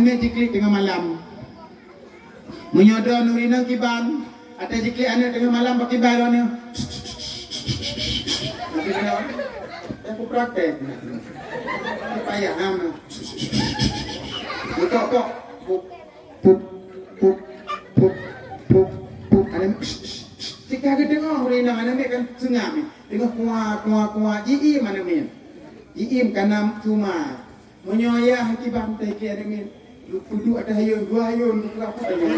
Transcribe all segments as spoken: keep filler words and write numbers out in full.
Aneuk jiklik teungoh malam. Meunyoe droeneuh ureueng inong kiban, watèe jiklik aneuk teungoh malam bak kiban droeneuh. Tapi droe, aku praktek. Payah amat. Pup, pup, pup, pup, pup. Aneuk, tika geudeungoe ureueng inong aneuk miet kan seungab. Teungoh kuah, kuah, kuah, jiiem aneuk miet. Jiiem ka na cuma. Meunyoe yah kiban teuh keu aneuk miet, geupeuduek ateueh ayôn, dua ayôn, geupeuduek.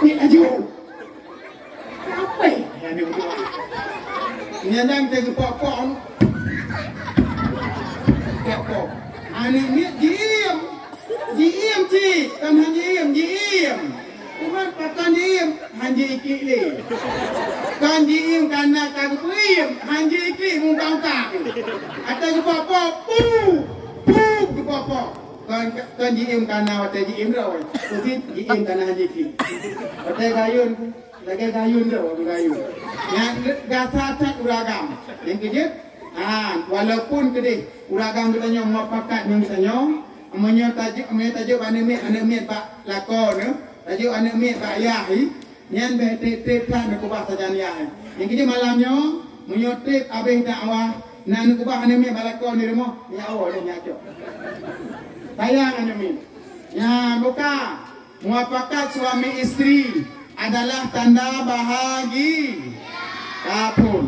Ni laju. Apa? Aneuk miet. Nyan nyang teuh geupok-pok. Pok-pok. Aneuk miet jiiem. Jiiem cit, kon han jiiem, jiiem. Teuma pakon jiiem, han jiiklik lé. Kon jiiem kana ka geupeuiem, han jiiklik mubangka. Ateueh geupok-pok, pu, pu geupok-pok. Kon, kon jiiem kana watèe jiiem droe. Keubiet jiiem kana han jiiklik. Watèe gayôn, lagèe gayôn droe, gayôn. Nyan gasa that ureueng agam. Nyang keujeuet, ha, walaupun keudeh ureueng agam geutanyoe mupakat ngon geutanyoe, meunyoe tajok, meunyoe tajok aneuk miet, aneuk miet bak lakoe neuh, tajok aneuk miet bak yah jih, nyan bèk trép-trép that neukeubah sajan yah jih. Nyang keujeuet malam nyoe, meunyoe trép abéh dakwah, na neukeubah aneuk miet bak lakoe di rumoh, nyak woe lé nyak cok. Sayang aneuk miet. Nyan buka. Muafakat suami istri adalah tanda bahagia. Kapun.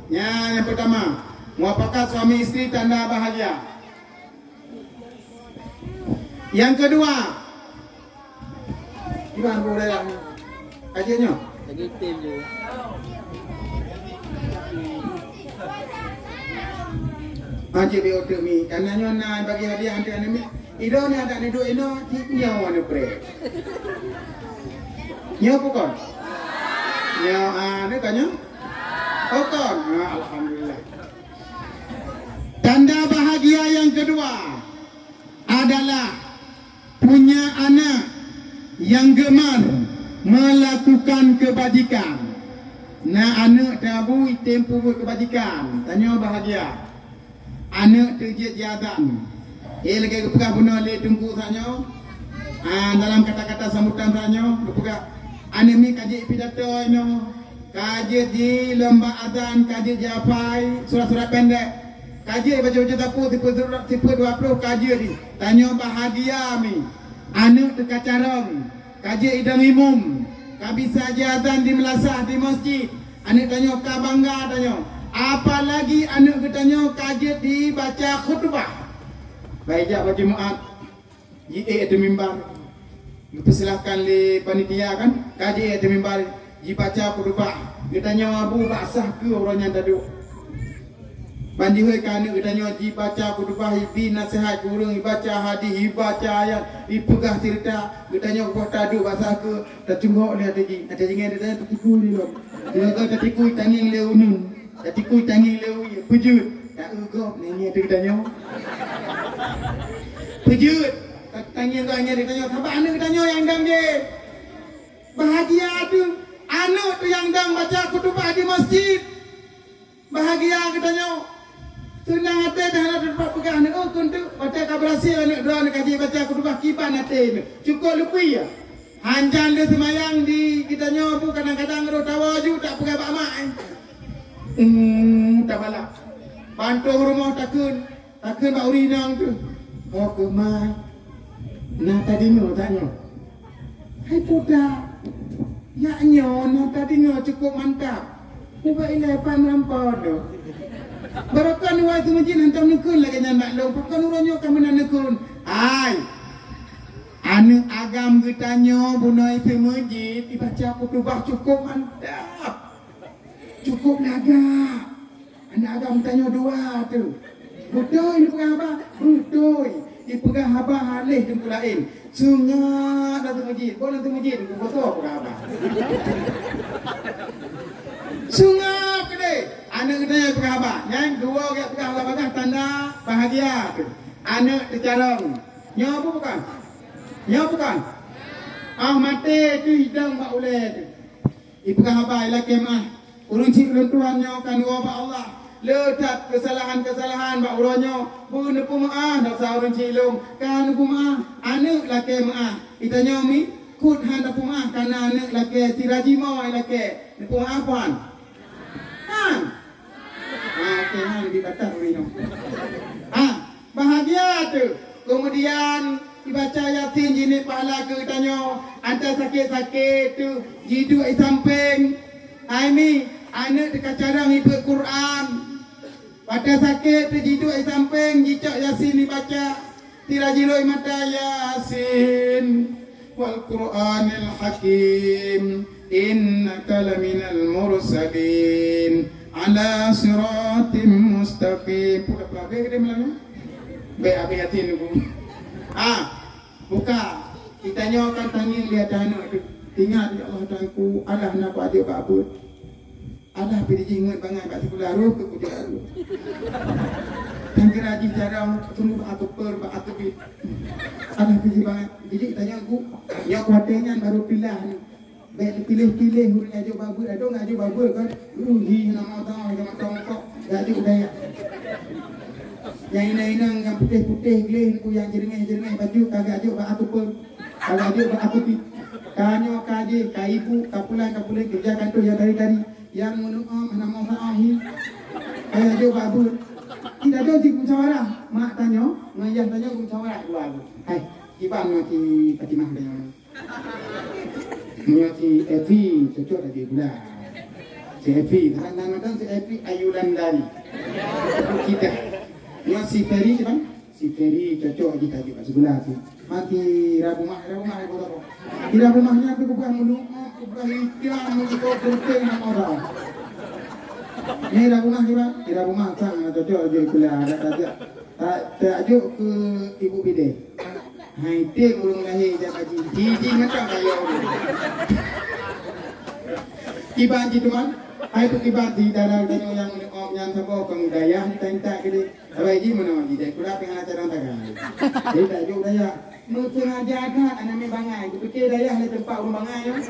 Nyan nyang pertama. Muafakat suami istri tanda bahagia. Yang kedua, gimana boleh yang aja nyo? Lagi tim je. Aja bi otak mi. Karena nyo na bagi hadiah anti aneuk mi. Idong ni adak ni duek inoe, cit nyoe anu pre. Nyoe bukon? Nyoe, ah, ni kan nyoe? Bukon. Ah, alhamdulillah. Tanda bahagia yang kedua adalah punya anak yang gemar melakukan kebajikan. Na aneuk tabu item peubuet kebajikan, tanyoe bahagia. Aneuk teuh jeuet jiazan. Eh, lagèe geupeugah bunoe lé Teungku tanyoe. Ah, dalam kata-kata sambutan tanyoe, geupeugah, aneuk miet ka jeuet pidato inoe, ka jeuet jilomba azan, ka jeuet jihafai surat-surat pendek, ka jeuet baca-baca sapeue, sipeue surat, sipeue dua ploh, ka jeuet jih. Tanyoe bahagia mi. Aneuk teuh ka carông. Ka jeuet idong imum, ka bisa jiazan di meulasah di masjid. Aneuk tanyoe ka bangga tanyoe. Apalagi aneuk geutanyoe ka jeuet dibaca khutubah. Bak ijak bak Jumat, jiék ateueh mimbar. Geupeusilahkan lé panitia kan, ka jiék ateueh mimbar, jibaca khutubah. Geutanyoe abu bak sah keu uroe nyan taduek. Ban jihôi keu aneuk geutanyoe jibaca khutubah, ibi naseuhat keu ureueng, ibaca hadih, ibaca ayat, ipeugah ceurita, geutanyoe boh taduek bak sah keu, tacunggok lé até jih, até jih ngon geutanyoe tatikui lé lom. Deungon tatikui tangieng lé uneuen, tatikui tangieng lé uyeue, peujeuet, taeu gob nyan ngieng ateueh geutanyoe. Peujeuet, ta-, tangieng gob ngieng ateueh geutanyoe, sabab aneuk geutanyoe nyang dang jih. Bahagia teuh, aneuk teuh nyang dang baca khutubah di masjid. Bahagia geutanyoe. Seunang até dah na teumpat peugah aneuk, oh, kheun teuk, watèe ka beurhasil aneuk droeneuh ka jibaca khutubah kiban até neuh. Cukôp leupie, ya. Hanjan lé seumayang di geutanyoe bu kadang-kadang roh tawoe ju tak peugah bak mak, eh. Hmm, tabalak. Ban troh rumoh takheun, takheun bak ureueng inong teuh. Oh, keu mak. Na tadeungoe tanyoe. Hai puta, nyak nyoe na tadeungoe cukôp mantap. Ubak ilée pat meulampo deuh. Barokon wai seumeujid hantom neukheun lagée nyan bak lôn, pakon uroe nyoe ka meunan neukheun. Hai, aneuk agam geutanyoe bunoe seumeujid ibaca khutubah cukôp mantap. Cukôp lagak. Aneuk agam tanyoe dua teuh. Beutôi neupeugah haba? Beutôi. Ipeugah haba haleh teungku laén. Seungab lam teumujit. Boh lam teumujit teungku boh soe peugah haba. Seungab keudeh. Aneuk geutanyoe peugah haba. Nyan dua geupeugah haba bagaih tanda bahagia teuh. Aneuk teucarông. Nyoe peue bukon? Nyoe bukon? Ah, maté teuh idong bak ulée teuh. Ipeugah haba ilakée meuah, ureuëng chik ulôn tuan nyoe ka neuwoe bak Allah, Le that keusalahan-keusalahan bak uroe nyoe, beu neupeumeu'ah desya ureueng cilong, ka neupeumeu'ah, aneuk lakée meu'ah. Geutanyoe mi, kut hana peumeu'ah, kana aneuk lakée, sira jimoe lakée, neupeumeu'ah kon? Han. Ah, oke, han, di batat ureueng nyoe. Ah, bahagia teuh. Keumudian, ibaca Yasin jineuk pahala keu geutanyoe, ata sakét-sakét teuh jiduek i sampéng. Hai mi, aneuk teuka carông ibeuet Quran. Watée sakét teuh jiduek i sampéng, jicok Yasin ibaca. Sira jilôi mata, Yasin wal Qur'anil Hakim, innaka laminal mursalin, ala siratim mustaqim. Peue dah peulabeh geude malam nyoe? Bék habéh até nunggu. Ah, buka. Geutanyoe kan tangieng di ateueh aneuk teuh. Ingat, ya Allah Tuhanku, alah na kujak bak beuet. Alah pih jih ingat bangai bak sikula roh keu kujak bak beuet. Kan kira jih jarang tunggu bak ateueh per, bak ateueh bit. Alah pih jih bangai. Jadi tanya aku, nyoe kuaté nyan baru pilah ni. Bék piléh-piléh ureueng nyang jok bak beuet, adoe nyang jok bak beuet kan. Rugi nama tang, nama tang kok. Gak jok daya. Nyang inong-inong nyang putéh-putéh gleh ku, nyang jeureungéh-jeureungéh baju, ka gak jok bak ateueh per. Ka gak jok bak ateueh bit. Ka nyoe ka jih, ka ibu, ka pulan, ka pulan keureuja kantô nyang tari-tari. Nyang meuneu'om hana meu'ah hi. Ka gak jok bak beuet. Tidak ada si musyawarah. Mak tanyoe, ngon yah tanyoe musyawarah dua tu. Hai, kiban maki Fatimah tanyoe. Meunyoe si Evi cocok lagi pula. Si Evi, teman-teman si Evi Ayulandari. Kita. Meunyoe si Ferry, teman? Si Ferry cocok lagi tadi kat sebelah tu. Mati Rabu Mah, Rabu Mah, Rabu Mah. Di Rabu Mah ni aku bukan mulu, aku bukan ikhtiar, mulu kau penting nak orang. Ni Rabu Mah ni, Bang? Di Rabu Mah, sang cocok lagi pula. Ada, ada. Tak, tak juk ke ibu bidé. Hai, tem ureueng lahé jak haji. Jiji macam kaya ureueng. Kiban ji teuma. Hai tu kiban ji dalam tanyoe nyang meunyoe nyang saboh kong dayah ni tak intat ke deh. Sabai ji meunoe ji deh. Kuda pih hana carang tagai. Jadi tak juk dayah. Meusengaja that aneuk miet bangai. Kupike dayah lé teumpat ureueng bangai nyoe.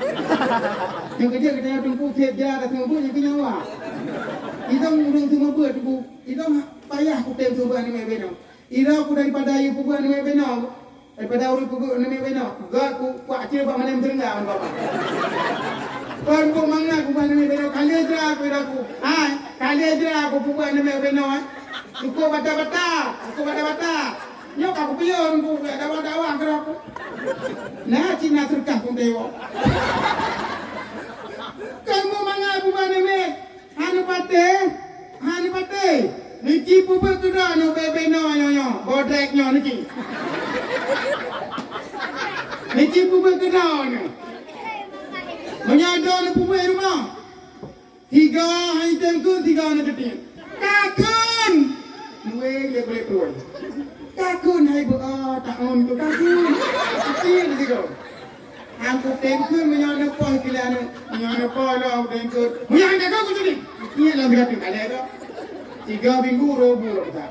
Nyang keujeuet geutanyoe teungku seb ja dah seumeubeuet nyang keu nyawa. Idong ureueng seumeubeuet teungku. Idong payah kutem seumeubeuet aneuk miet binoe. Ira ku daripada yue peubuet aneuk miet binoe, daripada ureueng peubuet aneuk miet binoe, göt ku kuak cre bak malém teurengga ngon bapak. Kon buet mangat peubuet aneuk miet binoe, ka lheueh jra ku ira ku. Hai, ka lheueh jra ku peubuet aneuk miet binoe, eh. Cukôp bata-bata, cukôp bata-bata. Nyoe ka kupiôh ku, dakwah-dakwah keudroe ku. Na cit na seudeukah ku teuwoe. Kon buet mangat peubuet aneuk miet. Hana patéh, hana patéh. Neuci peubuet keu droeneuh bèe-bèe nyoe, nyoe, nyoe. Bodrek nyoe neuci. Neuci peubuet keu droeneuh. Meunyoe droeneuh peubuet rumoh, tiga hai tem kheun, tiga na keutiek. Ka kheun! Nuwe lé kulét tuwoe. Ka kheun hai beu, ah, taun tu ka kheun. Keutiek lé tiga. Aku tengkun meunyoe neupoh keu lé aneuk. Meunyoe neupoh lom aku tengkun. Meunyoe hana ka kuturi. Nyan lam sigateue ka lheueh tu. Tiga minggu roh bu lom ka.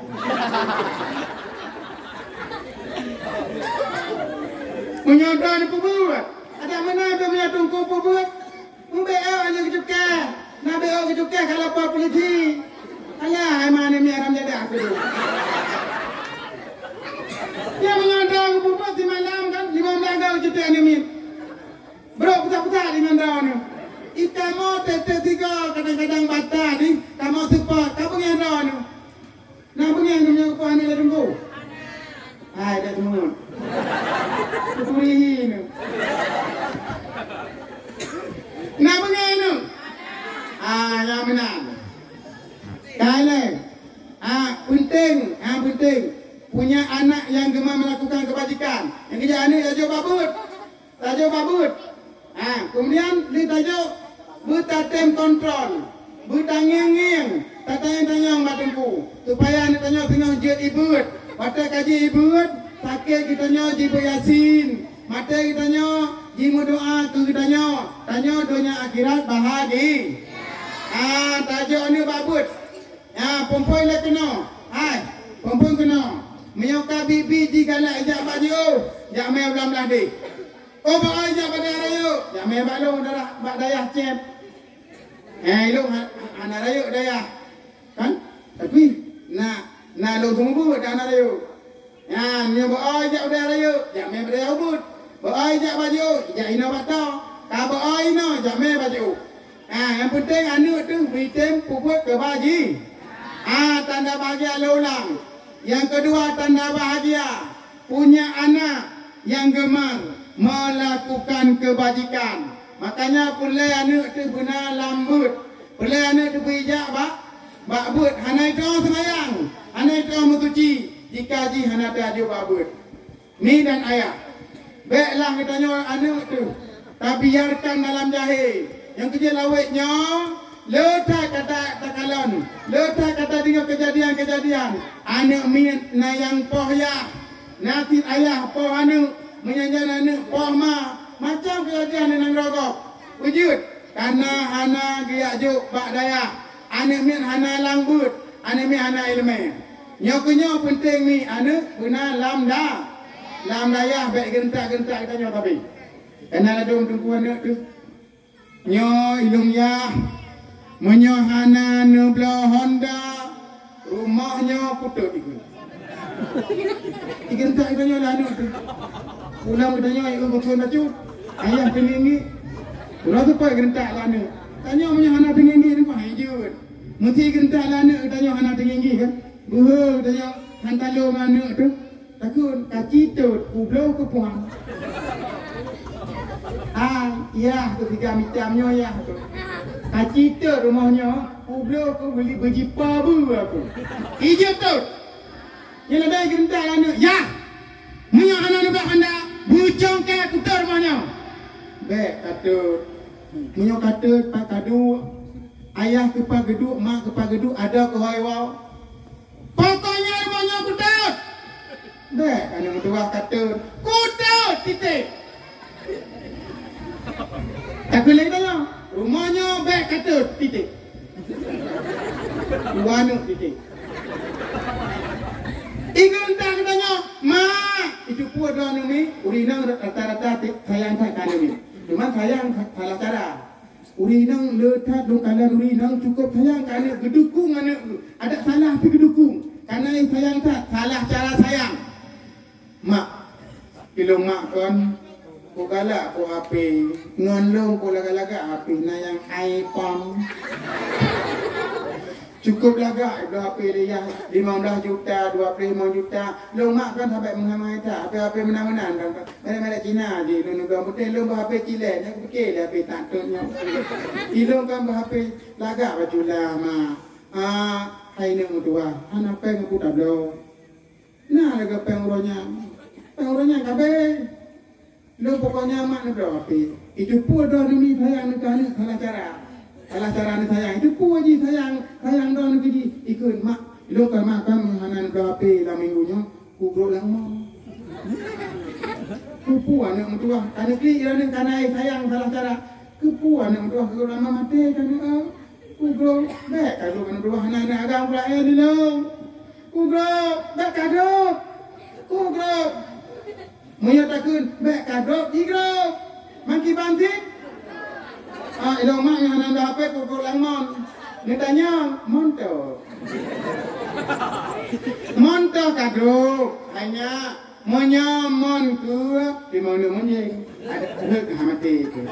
Meunyoe droe neupeubuet. Ada meunan tu meunyoe teungku peubuet. Mubeuet oh nyang geucukée. Na beuet oh geucukée ka lapor polisi. Alah, hai ma aneuk miet haram jadah aku tu. Nyang meunyoe droe geupeubuet simalam kan, limong blaih goe geucukée aneuk miet. Brok pusat-pusat di mandra nyoe. Ikamoe teuh-teuh sigoe kadang-kadang bata di kamoe seupôt, ka beungéh droe nyoe. Na beungéh nyoe nyang kuah nyoe ladum bu. Hai, dak seumut. Kuturi hi nyoe. Na beungéh nyoe. Ah, nyang meunan. Kai lé. Ah, penting, ah, penting. Punya anak yang gemar melakukan kebajikan. Nyang keujak aneuk tajok bak beuet. Tajok bak beuet. Ha, kemudian lheueh tajok, beutatém kontrol, beutangieng-ngieng, tatanyong-tanyong bak teungku, supaya aneuk tanyoe singoh jeuet ibeuet. Watée ka jeuet ibeuet, sakét geutanyoe jibeuet Yasin, maté geutanyoe jimeudoa keu geutanyoe, tanyoe donya akhirat bahagi. Ha, tajok aneuk bak beuet. Ha, phôn-phôn lé keunoe. Hai, phôn-phôn keunoe. Meunyoe ka biet-biet jigalak jak bak jiôh, jak mé u lam ladeh. Oh, bak ai jak bak dayah rayeuk, jak mé bak lôn dara-, bak dayah céb. Eh, ilôn ha-, hana rayeuk dayah. Kan? Tapi na, na lôn seumeubeuet dan na rayeuk. Nyan, nyoe beu-oi jak udeb rayeuk, jak mé beu dayah ubeut. Beu-oi jak bajeue, jak inoe bak toh. Ka beu-oi inoe, jak mé bajeue. Ha, nyang peunteng aneuk teuh beuitem peubuet keubaji-, ha, tanda bahagia lôn ulang. Nyang keudua tanda bahagia, punya anak nyang geumar meulakukan keubajikan. Makanya peureulée aneuk teuh beuna lam beuet. Peureulée aneuk teuh beuijak bak, bak beuet. Hana jiteurimong seumayang, hana jiteurimong meusuci, jika jih hana tajak bak beuet. Mi dan ayah, béklah geutanyoe aneuk teuh tabiarkan dalam jahé. Nyang keujeuet lawét nyoe, le that ka ta-, takalon, le that ka tadeungoe keujadian-keujadian. Aneuk miet na nyang poh yah, na cit ayah poh aneuk, meunyan jan aneuk poh ma, macam keujadian nyang rogop. Peue jeuet? Kana hana geujak jok bak dayah. Aneuk miet hana lam beuet, aneuk miet hana iéleumé. Nyoe keuh nyoe peunteng mi aneuk beuna lam da-, lam dayah, bék geurentak-geurentak geutanyoe sabe. Kana ladôm teungku aneuk teuh. Nyoe ilôn yah, meunyoe hana neubloe Honda, rumoh nyoe kutot ikeu. Ikeu tak geutanyoe lé aneuk teuh. Pulang geutanyoe ikeu beukeu bacut. Ayah teungieng-ngieng. Uroe teupeu geurentak lé aneuk. Tanyoe meunyoe hana teungieng-ngieng nyoe hai jeuet. Meusti geurentak lé aneuk geutanyoe hana teungieng-ngieng kan. Beuhe geutanyoe han talô ngon aneuk teuh. Takheun ka citot kubloe keu puan. Hai, yah teuh tiga micam nyoe yah teuh. Ka citot rumoh nyoe kubloe keu beuli beujipa beue aku. Ijeuet tot. Nyan ada geurentak aneuk, "Yah! Meunyoe hana neubloe Honda, beucongkée kutot rumoh nyoe." Bék katot. Meunyoe katot, pat kaduek. Ayah keupat geuduek, mak keupat geuduek, ada keuhai woe. Pokoknya rumoh nyoe kutot. Bék, aneuk meutuwah katot. Kutot, titik. Takheun lé geutanyoe, rumoh nyoe bék katot, titik. Dua aneuk titik. Ingat entah geutanyoe, mak, itu pun dua aneuk mi, ureueng inong rata-rata sayang that ka aneuk mi. Cuma sayang salah cara. Ureueng inong le that lôn kalon ureueng inong cukup sayang keu aneuk, geudukung aneuk. Adak salah pih geudukung. Karena sayang that, salah cara sayang. Mak, ilôn mak kon, ku galak ku H P, ngon lôn ku lagak-lagak H P na nyang iPhone. Cukup lagak bloe H P lé yah, limong blaih juta, dua ploh limong juta. Lôn mak kan sabe meuhai-meuhai that, H P-H P meunan-meunan kan. Merek-merek Cina jih lôn peugah, meuteun lôn bloe H P cilek, nyan kupike lé H P that nyoe. Ilôn kan bloe H P lagak bak culah, mak. Ah, hai neuk meutuwah, hana péng aku tabloe. Na lagak péng uroe nyan. Péng uroe nyan ka abéh. Lôn pokoknya mak neubloe H P. Itu pun droe neumi sayang neukeu aneuk salah cara. Salah cara neusayang. Itu pun jih sayang, sayang droe neukeu jih. Ikheun mak, lôn ka mak kan hana neubloe H P lam minggu nyoe, kugrôp lam mon. Keupeue aneuk meutuwah, ka neuklik droe neuk kana sayang salah cara. Keupeue aneuk meutuwah kugrôp lam mon maté ka neuk, ah. Kugrôp, bék ka grôp aneuk meutuwah hana aneuk agam pula, eh, dilong. Kugrôp, bék ka grôp. Kugrôp. Meunyoe takheun, bék ka grôp, jigrôp. Maki banting. Ah, ilôn mak nyang hana H P kugrôp lam mon. Neutanyong, mon toh. Mon toh ka grôp. Hai nyak, meunyoe mon keuh, di mon neuk meunjéng. Adak rhot ka maté keuh.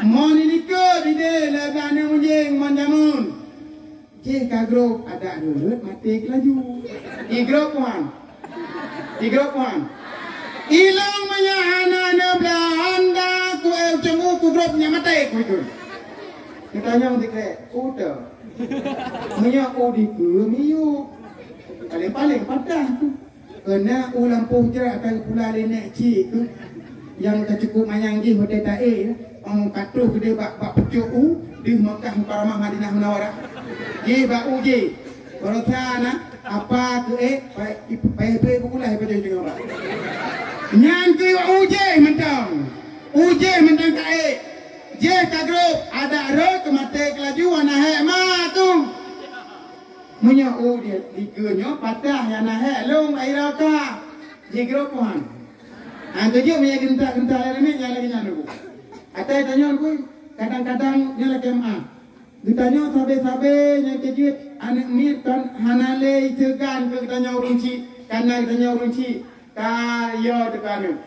Mon di likot, di deh, lagak neuk meunjéng, mon jameun. Jih ka grôp, adak rhot maté keuh laju. Igrôp puhan. Igrôp puhan. Ilôn meunyoe hana neubloe Honda, ku eu cungu kugrôp nyak maté ku itu. Neutanyong sikrék, u toh. Meunyoe u dikeue miyueb. Paléng-paléng patah tu. Keunan u lampôh jrat akan geupula lé nèk chik tu, nyang ka cukup manyang jih watèe taék, ong ka troh keudéh bak, bak pucôk u, deuh Makkah Mukarramah Madinah Munawarah. Jih bak u jih. Baroesa na, apa keu ék, payah, payah beukulai bajèe teungoh bak. Nyan keuh u jih mantong. U jih mantong ka ék. Jih ka grôp, adak rhot keu maté keu laju, hana hék ma tu. Meunyoe u di, dikeue nyoe patah nyang na hék lôn bak iroe ka jigrôp puhan. Hana keujeuet meunyoe geuntak-geuntak lé namiet nyang lagèe nyan teungku. Atai tanyoe teungku, kadang-kadang nyoe lakèe meu'ah. Geutanyoe sabe-sabe nyang keujeuet aneuk miet kan hana lé seugan keu geutanyoe ureueng chik, kareuna geutanyoe ureueng chik ka yo teuka aneuk.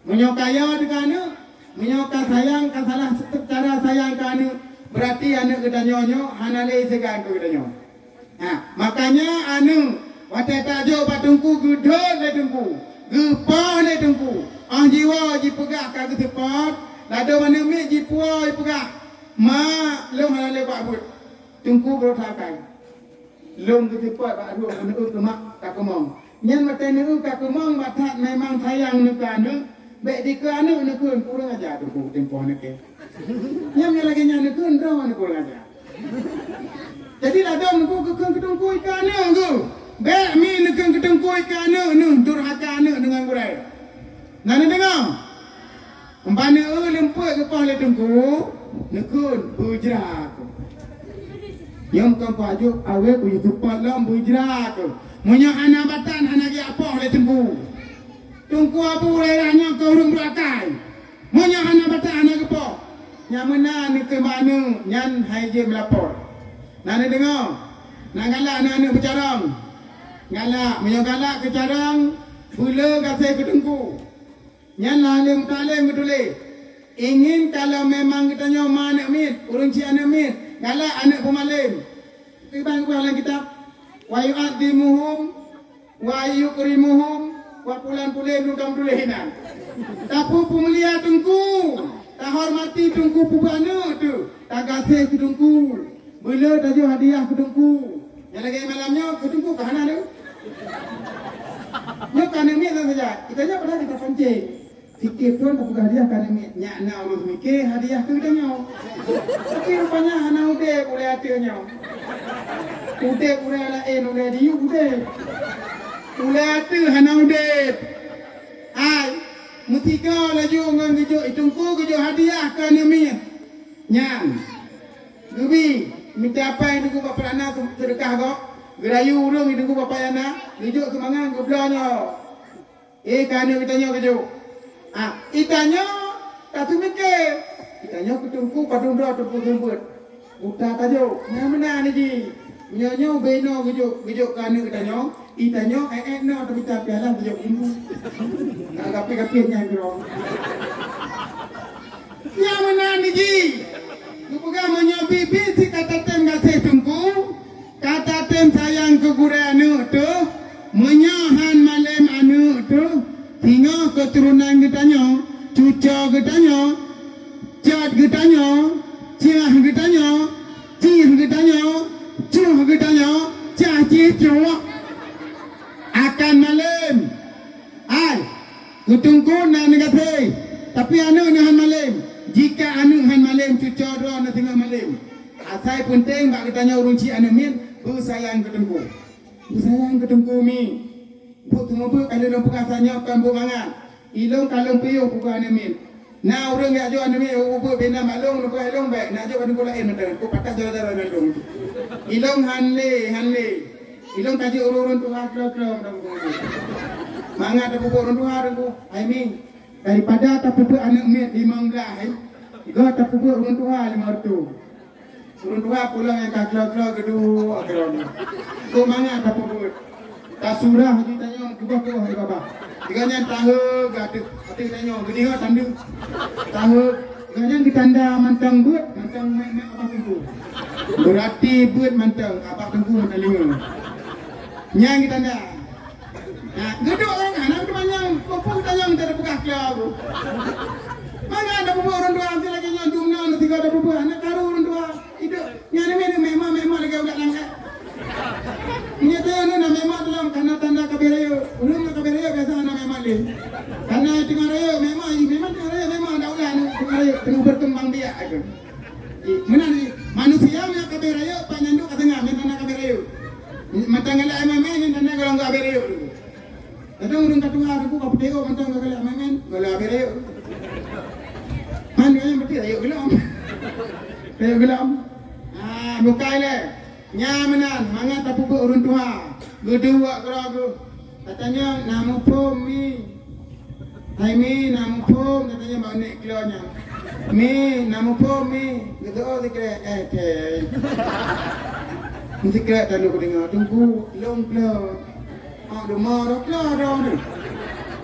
Meunyoe ka yo teuka aneuk, meunyoe ka sayang, ka salah cara sayang keu aneuk, beurati aneuk geutanyoe nyoe hana lé seugan keu geutanyoe. Ha, makanya aneuk, watée tajok bak teungku, geudhôt lé teungku, geupoh lé teungku. Óh jiwoe jipeugah ka geuseupôt, ladôm aneuk miet jipuwoe jipeugah, "Mak, lôn hana lé bak buet." Teungku beurôh that akai. Lôn geuseupôt bak lôn, neueu keu mak ka keumong. Nyan watée neueu ka keumong, bak that memang sayang neueu keu aneuk, bék dikeue aneuk neukheun, "Kurang aja teungku, teumpôh aneuk kèe." Nyan nyang lagée nyan neukheun, droe aneuk kurang aja. Jadi ladôm neukheun keu teungku keu aneuk geuh. Bék mi neukheun keu teungku keu aneuk neuh, durhaka aneuk deungon gurée. Na neudeungoe? Umpama neueu leumpeuet geupoh lé teungku, neukheun, "Beujra keuh." Nyoe kon pajoh awé ku yue seupôt lom, "Beujra keuh." Meunyoe hana batan, hana geujak poh lé teungku. Teungku Abu Hurairah nyoe keu ureueng beurakai. Meunyoe hana batan, hana geupoh, nyang meunan neukheun bak aneuk nyan hai jeuet meulapor. Na neudeungoe? Na galak na aneuk beucarông? Galak. Meunyoe galak keu carông, beuleu gaséh keu teungku. Nyan na alim muta'alim geutuléh, ingin kalau memang geutanyoe ma aneuk miet, ureueng chik aneuk miet, galak aneuk peumalém. Kiban geupeugah lam kitab, "Wa yu'azzimuhum wa yukrimuhum wa pulan-pulan," tu ka meutuléh inan. Tapeupeumulia teungku, tahormati teungku, peubeuet aneuk teuh, tagaséh keu teungku. Beuleu tajok hadiah keu teungku. Nyang lagée malam nyoe keu teungku ka hana lé. Nyoe ka aneuk miet saja. Kita nyoe padahai kita pancing. Sitiep thon tapeugah hadiah ka aneuk miet. Nyak na ureueng mike hadiah keu geutanyoe. Tapi rupanya hana udeb ulée ateueh nyoe. Udeb ureueng laén ulée diyueb udeb. Ulée ateueh hana udeb. Hai, meusigoe laju ngon geujok, i teungku geujok hadiah keu aneuk miet. Nyan. Geubi, mita apai teungku bak peurana seudeukah gob. Geurayu ureueng i teungku bak payah na, geujok keu mangan geubloe nyoe. Eh, ka aneuk geutanyoe geujok. Ah, itanyoe ka teumike. Itanyoe keu teungku padum droe teupeu geubeuet. Buta tajok. Nyang meunan jih. Nyoe nyoe beno geujok, geujok keu aneuk geutanyoe. Itanyoe eh eh no teumita piala geujok ibu. Ka gapi-gapi nyan keudroe. Nyang meunan jih. Geupeugah meunyoe biet-biet sit ka tatem gaséh teungku, ka tatem sayang keu gurée aneuk teuh, meunyoe han malém aneuk teuh, singoh keuturonan geutanyoe, cucoe geutanyoe, cot geutanyoe, ciah geutanyoe, cih geutanyoe, cuh geutanyoe, cah cih cuh, akan malém. Hai, keu teungku na neugaséh, tapi aneuk na han malém. Jika aneuk han malém, cucoe droe na singoh malém. Asai peunteng bak geutanyoe ureueng chik aneuk miet, beusayang keu teungku. Beusayang keu teungku mi. Buet teumeubuet ka lheueh lôn peugah tanyoe kon buet mangat. Ilôn ka lôn piôh peugah aneuk miet. Na ureueng jak jok aneuk miet, "Ubeut bina mak lôn, lôn peugah ilôn bék, nak jok aneuk laén mantong." Ku patah jaroe-jaroe ngon lôn. Ilôn han lé, han lé. Ilôn ka jeuet ureueng-ureueng tuha klo-klo mantong. Mangat tapeubuet ureueng tuha, Teungku. Hai mi, daripada tapeubuet aneuk miet limong blaih, eh, göt tapeubuet ureueng tuha lima reutôh. Ureueng tuha pulang nyang ka klo-klo geuduek keudroe. Kok mangat tapeubuet. Tasurah jih tanyoe keubah-keubah lé babah. Tiga nyan tahe geuh ateueh, ateueh tanyoe geudeungoe tanda. Tahe, tiga nyan geutanda mantong beuet, mantong mek-mek abah teungku. Beurati beuet mantong abah teungku meuteulingö. Nyan geutanda. Nah, geuduek ureueng hana teumanyong, peue-peue geutanyong, teupeugah keu aku. Mangat tapeubuet ureueng tuha, meusti lagèe nyoe, dum nyoe, tiga tapeubuet, hana karu ureueng tuha. Iduek, nyan memang, memang, memang lagèe ulat langkat. Meunyoe teuh na memang dalam, kana tanda ka abéh rayeuk. Ulôn ka abéh rayeuk, biasa hana memang lé. Kana teungoh rayeuk, memang, memang teungoh rayeuk, memang ada ulat, teungoh rayeuk, teungoh berkembang biak itu. Meunan, manusia meunyoe ka abéh rayeuk, pat nyan duek ka teungoh, nyan tanda ka abéh rayeuk. Mantong galak main-main, nyan tanda golom ka abéh rayeuk. Kadang ureueng ka tuha, Teungku, ka peuteuôt mantong ka galak main-main, golom abéh rayeuk. Man, nyan berarti rayeuk golom. Rayeuk golom. Ah, bukai lé. Nyan meunan, mangat tapeubuet ureueng tuha. Geuduek keudroe geuh. Katanya, na muphom mi. Hai mi, na muphom, katanya bak nek klo nyan. Mi, na muphom mi, geuteu'oh sikrek, eh, thèe. Sikrek talu kudeungö, Teungku, lôn kleu. Ah, lôn ma roh kleu droeneuh.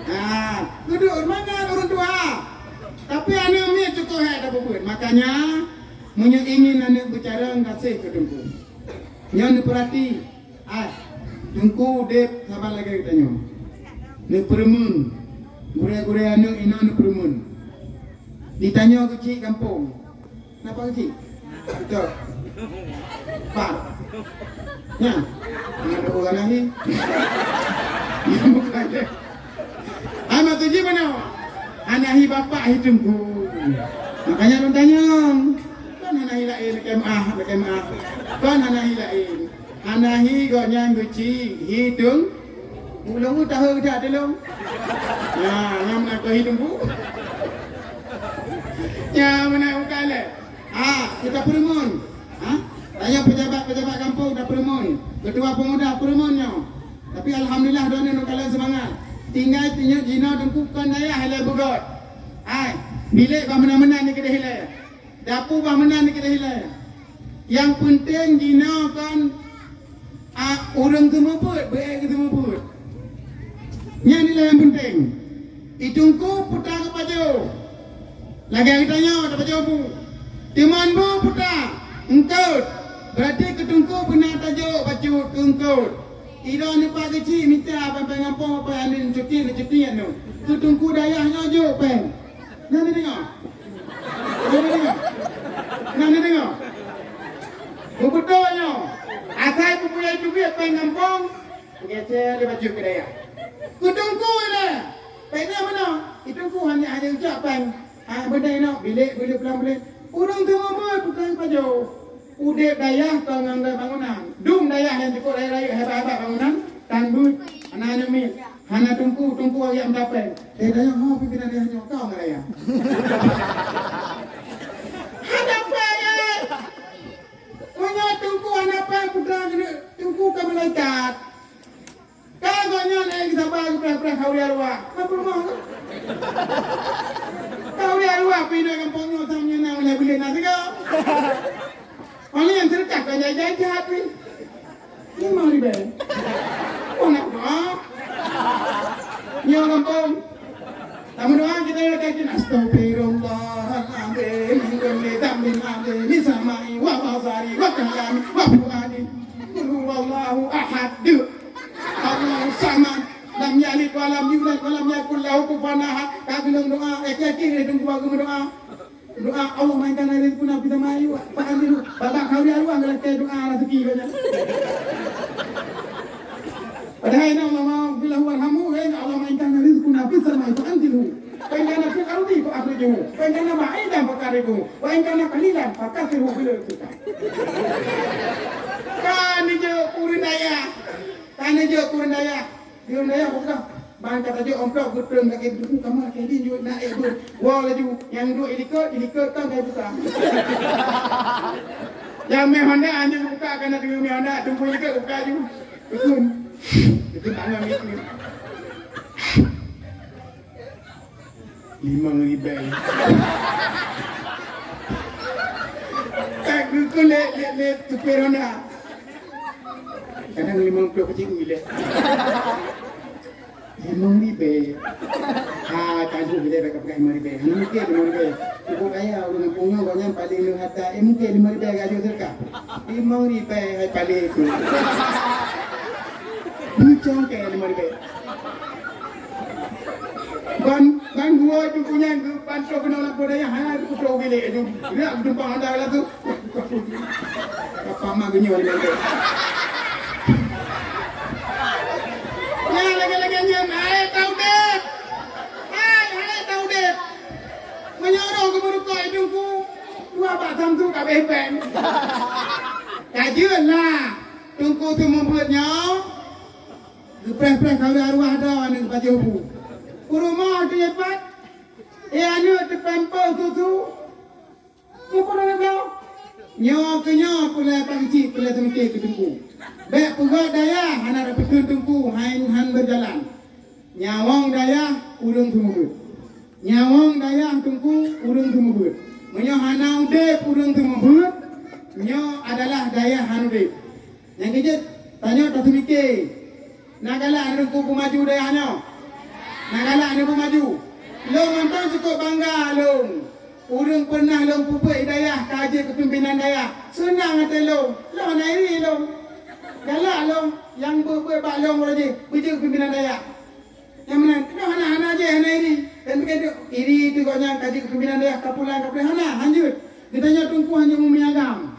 Ah, keuduek mangat ureueng tuha. Tapi aneuk miet cukôp hék tapeubeuet. Makanya, meunyoe ingin aneuk beucarông, gaséh keu Teungku. Nyoe neupeurati, ah, Teungku udép saban lagèe geutanyoe. Neupeureumeun. Gurèe-gurèe aneuk inong neupeureumeun. Ditanyoe keuchik gampông. Napa keuchik? Beutôi. Pat. Nyan. Nyan ada ureueng Anahi. Ai, maksud jih meunoe. Anahi bapak hi Teungku. Makanya lôn tanyong. Kon Anahi laén, lakèe meu'ah, lakèe meu'ah. Kon Anahi laén. Anahi gobnyan geuchik hi Teungku. Ulôn tahe that di lôn. Nah, nyang meunan keuh hi Teungku. Nyang meunan bukan lé. Ah, kita peureumeun. Ha? Tanyoe pejabat-pejabat gampông tapeureumeun. Ketua pemuda peureumeun nyoe. Tapi alhamdulillah, droeneuh neukalon seumangat. Tinggai tinyok jinoe Teungku kon dayah ilèe beugöt. Ai, bilék bah meunan-meunan di keudéh ilèe. Dapu bah meunan di keudéh ilèe. Nyang peunteng jinoe kon, a, ureueng seumeubeuet, beu-ék seumeubeuet. Nyan ilèe nyang peunteng. I Teungku puta geupajoh. Lagèe geutanyoe tapajoh bu. Teuma bu puta, eungkôt. Berarti keu Teungku beuna tajok bacut keu eungkôt. Idroeneuh pat geuchik mita, abang-abang gampông, abang aneuk cuti, cuti aneuk. Keu Teungku dayah nyoe jok péng. Na neudeungoe? Na neudeungoe? Na neudeungoe? Beubeutôi nyoe. Asai peubuyai teubiet péng gampông, geusé lé bacut keu dayah. Keu Teungku ilèe. Péng nyan meunoe. I Teungku hana, hana ujak péng. Ah, beudai nyoe, bilék, bilék, pulang bilék. Ureueng seumeubeuet tukang pajoh. Udép dayah kon ngon bangunan. Dum dayah nyang cukôp rayeuk-rayeuk, hebat-hebat bangunan, tan beuet, hana aneuk miet, hana Teungku, Teungku awak meuta péng. Eh, dayah, ho, pimpinan dayah nyoe, kau ngon dayah. Hana péng, eh! Meunyoe Teungku hana péng, peugah keuneuk Teungku ka malaikat. Ka gobnyan, eh, saba geupreh-preh khauri arwah. Ka peurumoh tu. Khauri arwah pih na gampông nyoe, sang nyoe na ulèe buleuen na sigoe. Orang yang sedekah kan jai-jai jahat pih. Limong ribèe. Oh, nak doa. Nyoe gampông. Tameudoa kita yang kaki, "Astaghfirullahaladzim min kulli dzambin adzim, min sam'i wa basari wa kalami wa fuadi. Qul huwallahu ahad." Allahu samad. Lam yalid wa lam yulad wa lam yakul lahu kufuwan ahad. Ka geulong doa, eh, kaki, eh, tunggu aku berdoa. Doa, "Allahumma in kana rizquna fis samai fa anzilhu." Babah khauri arwah geulakèe doa rezeki banyak. Padahai na, "Allahumma ighfir lahu warhamhu," eh, "Allahumma in kana rizquna fis samai fa anzilhu. Wa in kana fil ardi fa akhrijhu. Wa in kana ba'idan fa qarribhu. Wa in kana qalilan fa kathirhu fil rizqi." Ka neujok keu ureueng dayah. Ka neujok keu ureueng dayah. Di ureueng dayah peugah, ban ka tajok amplop geutrön lagèe geuduek kamoe lagèe lin jeuet na ék beuet. Woe laju, nyang duek ilikot, ilikot ka kai buka. Nyang mé Honda, nyang buka ka na teungoh mé Honda, tumpôi likot buka ju. Dukun. Dukun tangan itu. Limong ribèe. Tak dukun lé, lé, lé supir Honda. Kadang limong ploh keuchik ulèe. Limong ribèe. Ha, tantu bila bèk peugah limong ribèe. Hana mungkin limong ribèe. Cukup kaya ureueng gampông nyoe, gobnyan paléng lôn harta. Eh, mungkin limong ribèe gajôh sedekah. Limong ribèe hai paléng tu. Bucong kaya limong ribèe. Ban, ban gua tu punya, ban trok keunoe lam Polda Jaya, hai, aku trok bilik tu. Dia tumpang anda lah tu. Apa mak geunyol ni. Nyan lagèe-lagèe nyan, hai tau udép. Hai, hai tau udép. Meunyoe roh geumeurukok i Teungku, dua bak Samsung ka beh pen. Ka jeuet lah. Teungku tu mubuet nyoe. Geupreh-preh kawé arwah droe aneuk bajèe bu. Peurumoh teulipat. Eh, aneuk teupempeu susu. Muphom aneuk nyoe. Nyoe keu nyoe peureulèe pangcit, peureulèe seumike keu Teungku. Bèk peugöt dayah hana tapeutheun Teungku, han, han beujalan. Nyawöng dayah ulôn seumeubeuet. Nyawöng dayah Teungku ureuëng seumeubeuet. Meunyoe hana udeb ureuëng seumeubeuet, nyoe adalah dayah hana udeb. Nyang keujeuet, tanyoe taseumiké. Na galak Teungku peumaju dayah nyoe? Na galak nyoe peumaju? Lôn mantong cukôp bangga lôn. Ureuëng peureunah lôn peubeuet dayah ka jeuet keu pimpénan dayah. Seunang até lôn. Lôn hana iri lôn. Galak lôn nyang beuet-beuet bak lôn uroe jih beujeuet keu pimpénan dayah. Nyang meunan, keunoe hana-hana jih hana iri. Dan mungken iri teuh gobnyan ka jeuet keu pimpénan dayah, ka pulan, ka pulan, hana, hanjeuet. Geutanyoe Teungku hanjeuet meumie agam.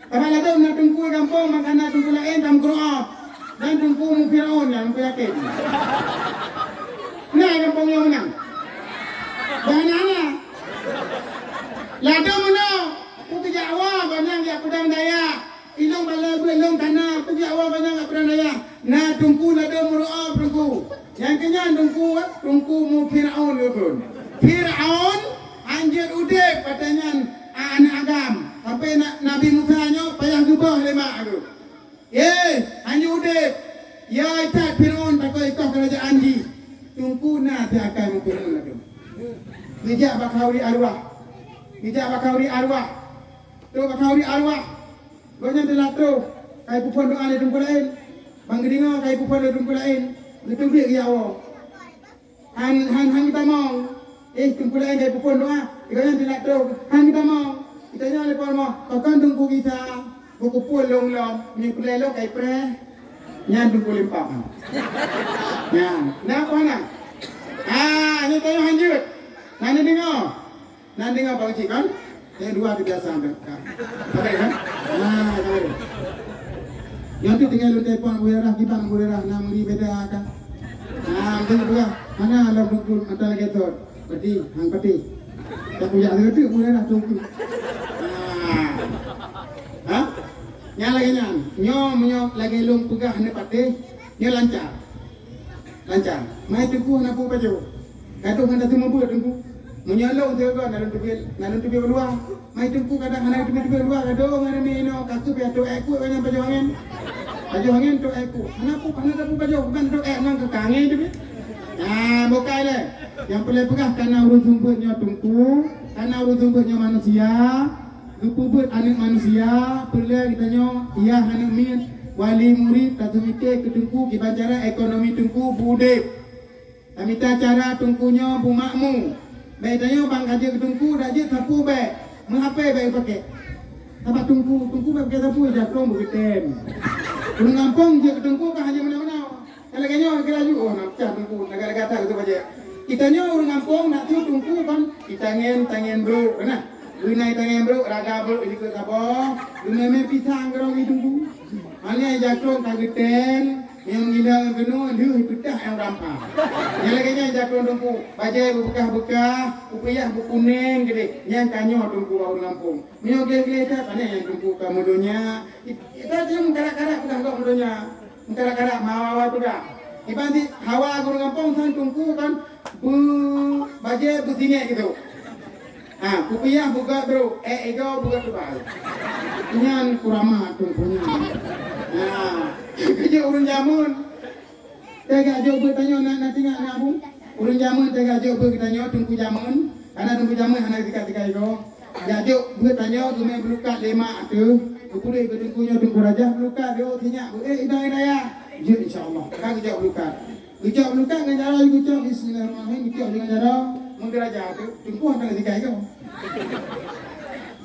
Sabab ladôm na teungku gampông, maka na teungku laén ka meukeureuoh. Dan teungku mu Firaun nyan, teungku yakin. Na gampông nyang meunan. Dan hana. Ladôm meunoe, peue keujak woe, gobnyan jak peudong dayah. Ilong balai beuet lôn kana, peue geujak woe gobnyan ngon peurang dayah. Na teungku ladôm meureuoh teungku. Nyang keunyan teungku, teungku mu Firaun geukheun. Firaun hanjeuet udeb watée nyan, a, aneuëk agam. Sampai na-, Nabi Musa nyoe payah geuboh lé mak geuh. Yeh, hanjeuet udeb. Ya that Firaun takot ikoh keurajeuen jih. Teungku na teuakai muphom ladôm. Geujak bak khauri arwah. Geujak bak khauri arwah. Trok bak khauri arwah. Gobnyan teulat troh, ka ipeuphon doá lé teungku laén. Ban geudeungoe ka ipeuphon lé teungku laén. Geuteubiet geujak woe. Han, han, han geutamong. Eh, teungku laén ka ipeuphon doá. Gobnyan teulat troh, han geutamong. Geutanyoe lé po rumoh, pakon Teungku Isa? Beukumpôi lôn lom, meunyoe peureulée lôn ka ipreh. Nyan teungku limpah. Nyan, na peue hana? Ah, nyoe tanyoe hanjeuet. Na neudeungoe? Na deungoe Pak Cik kan? Nyang dua tu biasa ada. Sabar kan? Nah, sabar. Yang tu tinggal lu telepon Abu Hurairah, kiban Abu Hurairah, na meuri beda kan? Nah, betul juga. Mana ada buku mata lagi tu? Peti, hang peti. Tak punya tu tu Abu Hurairah tu. Nah. Ha? Nyang lagée nyan, nyoe meunyoe lagée lôn peugah hana patéh, nyoe lancar. Lancar. Mai teungku hana peue pajoh. Gadoh hana teuma beuet teungku. Meunyoe lôn sigoe na lôn teubiet, na lôn teubiet u luwa. Mai teungku kadang hana teubiet-teubiet u luwa, gadoh ngon ramé inoe, ka keuh pih atoe ék kuek ngon pajoh angén. Pajoh angén toe ék kuek. Hana peue, hana teuma pajoh, bukan toe ék ngon keu kangé teubiet. Nah, bukai lé. Nyang peureulée peugah kana ureuëng seumeubeuet nyoe teungku, kana ureuëng seumeubeuet nyoe manusia. Geupeubuet aneuëk manusia, peureulée geutanyoe, yah aneuëk miet, wali murit, taseumiké keu teungku, kiban cara ekonomi teungku beudeb. Tamita cara teungku nyoe beumakmu. Bék tanyoe ban ka jeuet keu teungku, dak jeuet sapeue bék, meuhapé bék geupaké. Sabab teungku, teungku bék paké sapeue, jakrong beugeutém. Ureuëng gampông jeuet keu teungku ka hana meunan-meunan. Ka lagée nyoe, kira ju, oh, na peucah teungku, lagak-lagak that keu bajée. Geutanyoe ureuëng gampông nak tuet teungku kon, itangén, tangén brok, nah. Geunai tangén brok, raga brok, jikheun saboh, geumé-mé pisang keudroe teungku. Hana jakrong ka geutém, nyang gila keunoe lheueh peutah nyang rampa. Nyang lagée nyan jakrong teungku, bajée beubeukah-beukah, kupiah beukunéng keudeh, nyan tanyoe teungku ureuëng gampông. Meunyoe gleh-gleh that, pane nyang teungku ka meudonya. Ita cuma karak-karak peugah gob meudonya. Karak-karak meuhawa-hawa peugah. Iban di hawa gurée gampông san teungku kan beu bajée beusingek gitu. Ha, kupiah beugat bro, eh ego beugat teubal. Nyan kurama teungku nyan. Ha, keu ureuëng jameun. Teuga jok beuet tanyoe na, na tingak na bu. Ureuëng jameun teuga jok beuet tanyoe teungku jameun. Karena teungku jameun hana tika-tika ego. Jak jok beuet tanyoe geumé beurukat lé mak teuh. Geupeuduek keu teungku nyoe teungku rajah beurukat, oh tinyak beuet, eh inong inaya. Jeuet insya-Allah. Ka geujok beurukat. Geujok beurukat ngon jaroe geujok bismillahirrahmanirrahim, geujok ngon jaroe meugeuraja teuh. Teungku hana tika ego.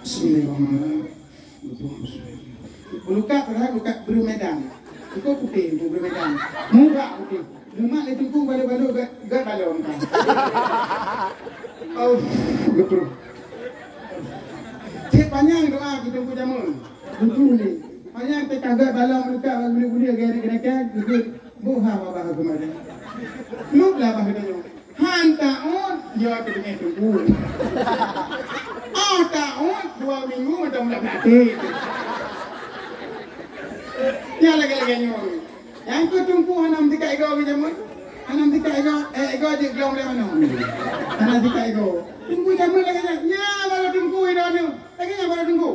Bismillahirrahmanirrahim. Bulukat padahai bulukat breuh Medan. Iko putéh, bulukat breuh Medan. Muka putéh. Mumat lé teungku balu-balu gak, gak balong kan. Oh, betul. Cek panyang doa keu teungku jameun. Betul ni. Panyang teuka gak balong bulukat bak bulu-bulu gari kena kan. Betul. Buha babah aku mari. Luk lah bah kata nyoe. Han taun, ya keudeungoe teungku. Oh taun, dua minggu macam dak berarti. Ya lagi-lagi nyoe. Nyang keu teungku hana meutika ego ke jameun. Hana meutika ego, eh ego jeuet glong dari mana? Hana meutika ego. Teungku jameun lagi nyan. Nya baru teungku ego nyoe. Lagi nyan baru teungku.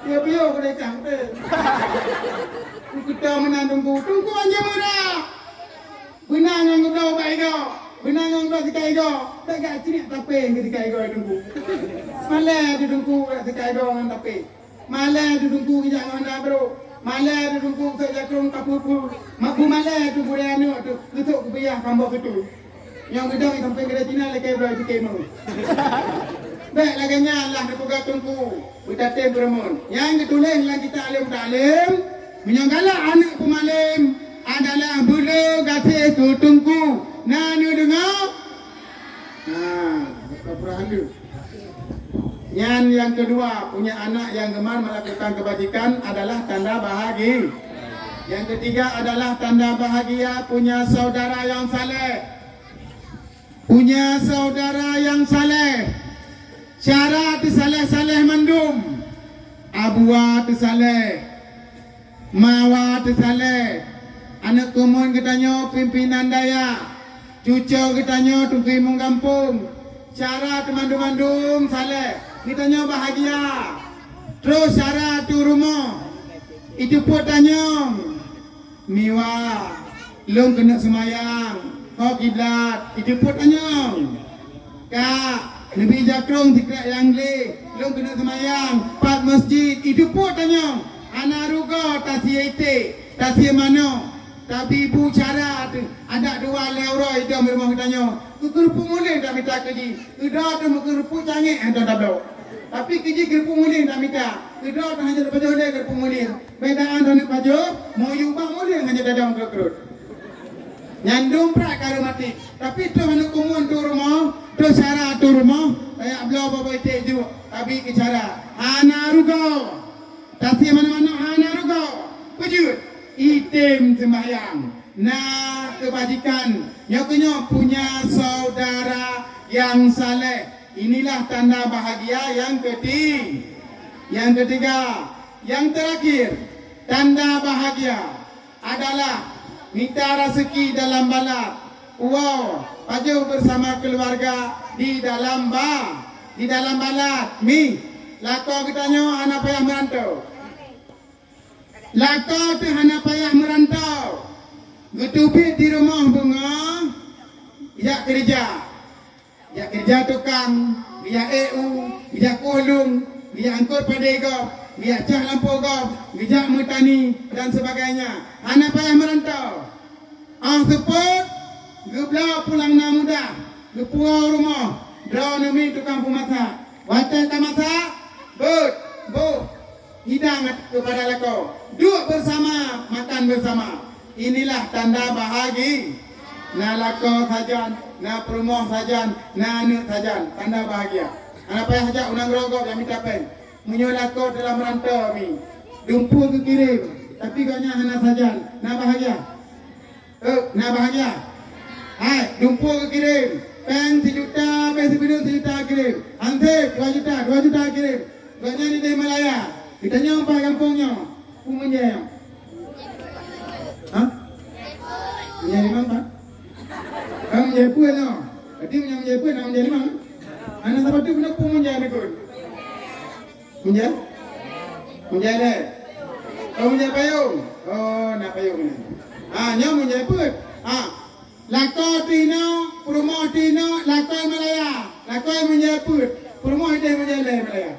Dia piyo ke datang. Kita menang teungku. Teungku anjing murah. Beuna nyang geubloe ubak ego. Beunang ngon droe sikai goe, bèk gak ciniek tapé keu sikai goe Teungku. Malèe teuh Teungku bèk sikai goe ngon tapé. Malèe teuh Teungku geujak ngon aneuk brôk. Malèe teuh Teungku sôk jakrong ka peue-peue. Mak bu malèe teuh gurèe aneuk teuh, geusôk geupeuyah kambok keutu. Nyang geudong sampoe keu Cina lakèe bloe pike meu. Bèk lagèe nyan lah neupeugah Teungku, beutatem peurumoh. Nyang geutuléh lam kitab alim taklim, meunyoe galak aneuk peumalém adalah beu le gaséh keu Teungku. Na neudeungoe? Nah, ka peurah lé. Nyan nyang keudua, punya anak nyang gemar melakukan kebajikan adalah tanda bahagia. Yang ketiga adalah tanda bahagia punya saudara yang saleh. Punya saudara yang saleh. Cara teusaleh-saleh mandum. Abua teusaleh. Mawa teusaleh, aneuk keumuen geutanyoe pimpinan dayah, cucoe geutanyoe teungku imum gampông, syara teumandum-mandum saleh, geutanyoe bahagia. Troh syara teuh rumoh, iteupot tanyong, miwa, lôn keuneuk seumayang, ho kiblat, iteupot tanyong. Ka, neubi jakrong sikrek nyang gleh, lôn keuneuk seumayang, pat masjid, iteupot tanyong. Hana rugoe tasie iték, tasie manok, tabi bu syara teuh, adak dua lhèe uroe idong di rumoh geutanyoe. Keu keureupuk mulieng tamita keu jih, keu droe teuh meukeureupuek cangék hantom tabloe. Tapi keu jih keureupuk mulieng tamita, keu droe teuh hana tapajoh lé keureupuk mulieng. Beda droeneuh pajoh, meuyueb bak mulieng hana tadong keu krot. Nyan dum prak ka reumatik. Tapi troh aneuk keumuen teuh rumoh, troh syara teuh rumoh, tajak bloe boh-boh iték jok, tabi keu syara. Hana rugoe. Tasie manok-manok hana rugoe. Peue jeuet? Item seumbahyang. Na keubajikan. Nyoe keuh nyoe punya saudara yang saleh. Inilah tanda bahagia yang keti-, yang ketiga. Yang terakhir, tanda bahagia adalah mita raseuki dalam balat. Woe, pajoh bersama keluarga di dalam ba-, di dalam balat. Mi, lakoe geutanyoe hana payah meuranto. Lakoe teuh hana payah meuranto. Geuteubiet di rumoh beungoh, jak keureuja. Jak keureuja tukang, geujak ék u, geujak kueh lôn, geujak angkot padé gob, geujak cah lampôh gob, geujak meutani, dan sebagainya. Hana payah meuranto. Óh seupôt, geubloe pulang na mudah, geupuwoe u rumoh, droeneuh mi tukang peumasak. Watèe tamasak, beuet, boh, hidang kepada lakoe. Duek bersama, makan bersama. Inilah tanda bahagi-, na lakoe sajan, na peurumoh sajan, na aneuk sajan. Tanda bahagia. Hana payah jak u nanggroe gob jak mita péng. Meunyoe lakoe teulah meuranto mi, dumpeue geukirém, tapi gobnyan hana sajan. Na bahagia? Eh, na bahagia? Hai, dumpeue geukirém. Péng sijuta, péng sibileuen sijuta kirém. Hansép, dua juta, dua juta kirém. Gobnyan idéh Malaya. Geutanyong bak gampông nyoe. Peue meunjai nyoe? Hah? Meunjai limong, Pak? Ka meunjai peue nyoe? Berarti meunyoe meunjai peue, na meunjai limong? Hana sapeue tu, peue meunjai nyoe? Meunjai? Meunjai lé? Oh, meunjai payong? Oh, na payong ni. Ha, nyoe meunjai peue? Ha. Lakoe teuh inoe, peurumoh teuh inoe, lakoe Malaya. Lakoe meunjai peue? Peurumoh idéh meunjai lé Malaya.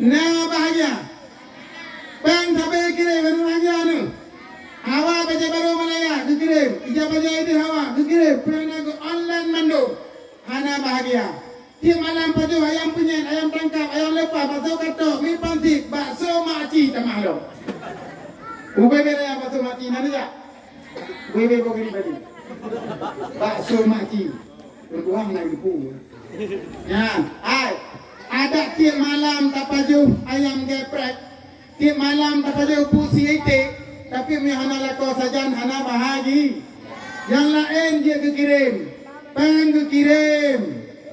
Na bahagia. Péng sabe kirém, na bahagia nyoe. Hawa bajèe barô Malaya geukirém, ija bajèe idéh hawa geukirém, peue na geu online mandum. Hana bahagia. Tiep malam pajoh ayam penyet, ayam tangkap, ayam leupah, bakso katok, mi pansik, bakso makcik tamah lom. Ubé beda bakso makcik na jak. Ubé boh gini tadi. Bakso makcik. Berbuah na geupeu. Nyan, ai. Adak tiep malam tapajoh ayam geprek. Tiep malam tapajoh bu sie iték, tapi meunyoe hana lakoe sajan hana bahagi. Nyang laén jeuet geukirém, péng geukirém,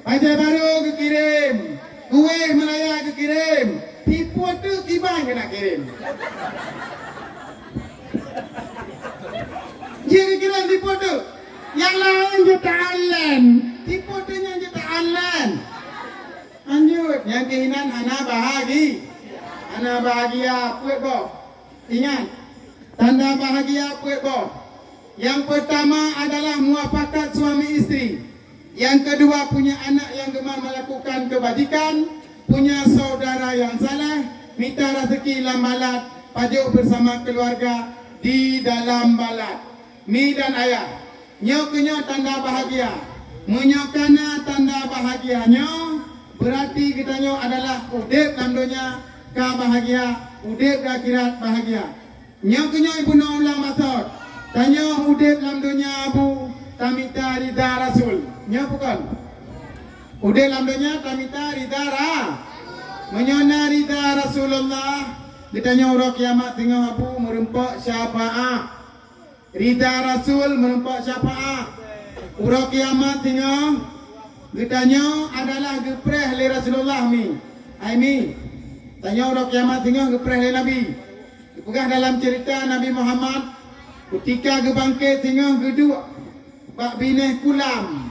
bajèe barô geukirém, kueh Malaya geukirém, tipuet teuk kiban keuneuk kirém. Jeuet geukirém tipuet teuk. Nyang laén jeuet ta-online, tipuet teuk nyan jeuet ta-online. Lanjut, nyang keuh inan hana bahagi-, hana bahagia peuet boh. Ingat, tanda bahagia peuet boh. Yang pertama adalah muafakat suami istri. Yang kedua, punya anak yang gemar melakukan kebajikan, punya saudara yang saleh, mita rezeki lam balat, pajoh bersama keluarga di dalam balat. Mi dan ayah, nyoe keuh nyoe tanda bahagia. Meunyoe kana tanda bahagia nyoe, berarti geutanyoe adalah udeb lam donya ka bahagia, udeb di akhirat bahagia. Nyoe keuh nyoe ibunoe ulang maksud. Tanyoe udeb lam donya, Bu, tamita rida Rasul. Nyoe bukon? Udeb lam donya tamita rida Ra-, meunyoe na rida Rasulullah, geutanyoe uroe kiamat singoh, Abu, meureumpok syafaat. Rida Rasul meureumpok syafaat. Uroe kiamat singoh, geutanyoe adalah geupreh lé Rasulullah, Mi. Hai, Mi. Tanyoe uroe kiamat singoh geupreh lé Nabi. Geupeugah dalam cerita Nabi Muhammad, kutika geubangket singoh geuduek bak binéh kulam.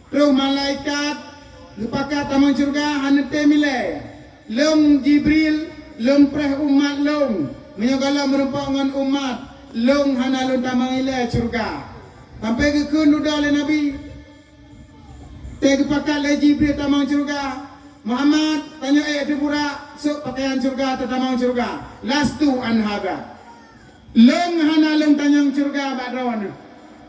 Troh malaikat geupakat tamong syeuruga hana tém ilée. Lôn Jibril, lôn preh umat lôn. Meunyoe gohlom meureumpok ngon umat lôn, hana lôn tamong ilée syeuruga. Sampoe geukheun dudoe lé Nabi. Tée geupakat lé Jibril tamong syeuruga, "Muhammad, tanyoe ék teuburak, sôk pakaian syeuruga, tatamong syeuruga." "Lastu an hadza." Lôn hana lôn tanyong syeuruga bak droeneuh.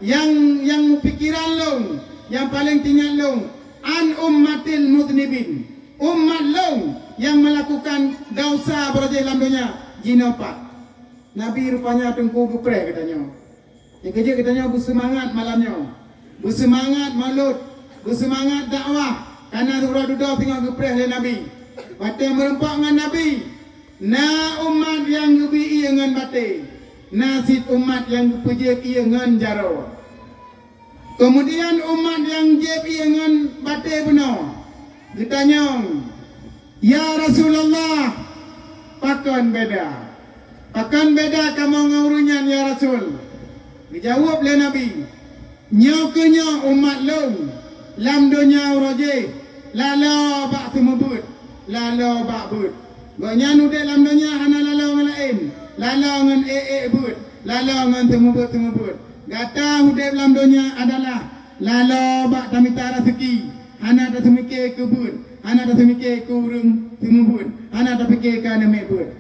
Nyang, nyang pikeran lôn, nyang paleng teuingat lôn, an ummatil mudznibin. Umat lôn nyang meulakukan desya barojéh lam donya jinoe pat. Nabi rupanya teungku geupreh geutanyoe. Nyang keujeuet geutanyoe beuseumangat malam nyoe. Beuseumangat maulud, beuseumangat dakwah, kana uroe dudoe singoh geupreh lé Nabi. Watée meureumpok ngon Nabi, na umat nyang geubi ié ngon batée, na cit umat nyang geupeujeuet ié ngon jaroe. Keumudian umat nyang jieb ié ngon batée bunoe geutanyong, "Ya Rasulullah, pakon beda? Pakon beda kamoe ngon ureuëng nyan, ya Rasul?" Geujaweueb lé Nabi, "Nyoe keuh nyoe umat lôn, lam donya uroe jéh, laloe bak seumeubeuet, laloe bak beuet. Gobnyan udeb lam donya hana laloe ngon laén, laloe ngon ék-ék beuet, laloe ngon seumeubeuet-seumeubeuet. Gata udeb lam donya adalah laloe bak tamita raseuki, hana taseumike keu beuet, hana taseumike keu ureuëng seumeubeuet, hana tapike keu aneuk beuet.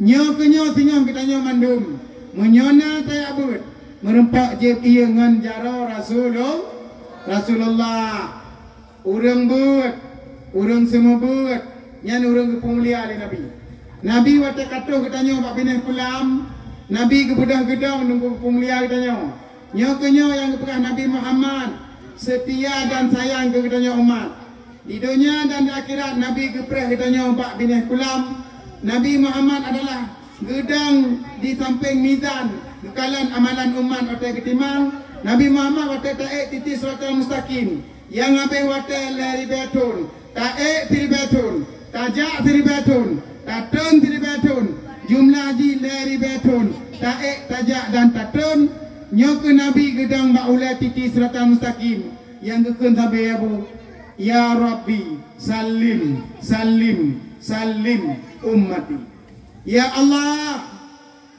Nyoe keuh nyoe singoh geutanyoe mandum, meunyoe na tajak beuet, meureumpok jieb ié ngon jaroe Rasulul-, Rasulullah." Ureuëng beuet, ureuëng seumeubeuet, nyan ureuëng geupeumulia lé Nabi. Nabi watée ka troh geutanyoe bak binéh kulam, Nabi geubeudôh geudong teungku geupeumulia geutanyoe. Nyoe keuh nyoe nyang geupeugah Nabi Muhammad, seutia dan sayang keu geutanyoe umat. Di donya dan di akhirat Nabi geupreh geutanyoe bak binéh kulam. Nabi Muhammad adalah geudong di sampéng mizan, geukalon amalan umat watée geutimang. Nabi Muhammad watée taék titi Siratal Mustaqim, nyang habéh watée lhée ribée thon, taék siribée thon, tajak siribée thon, tatrôn siribée thon, jumlah jih lhée ribée thon, taék, tajak dan tatrôn. Nyoe keuh Nabi geudong bak ulée titi Siratal Mustaqim nyang geukheun sabe, "Ya Bu, ya Rabbi, sallim, sallim, sallim ummati." Ya Allah,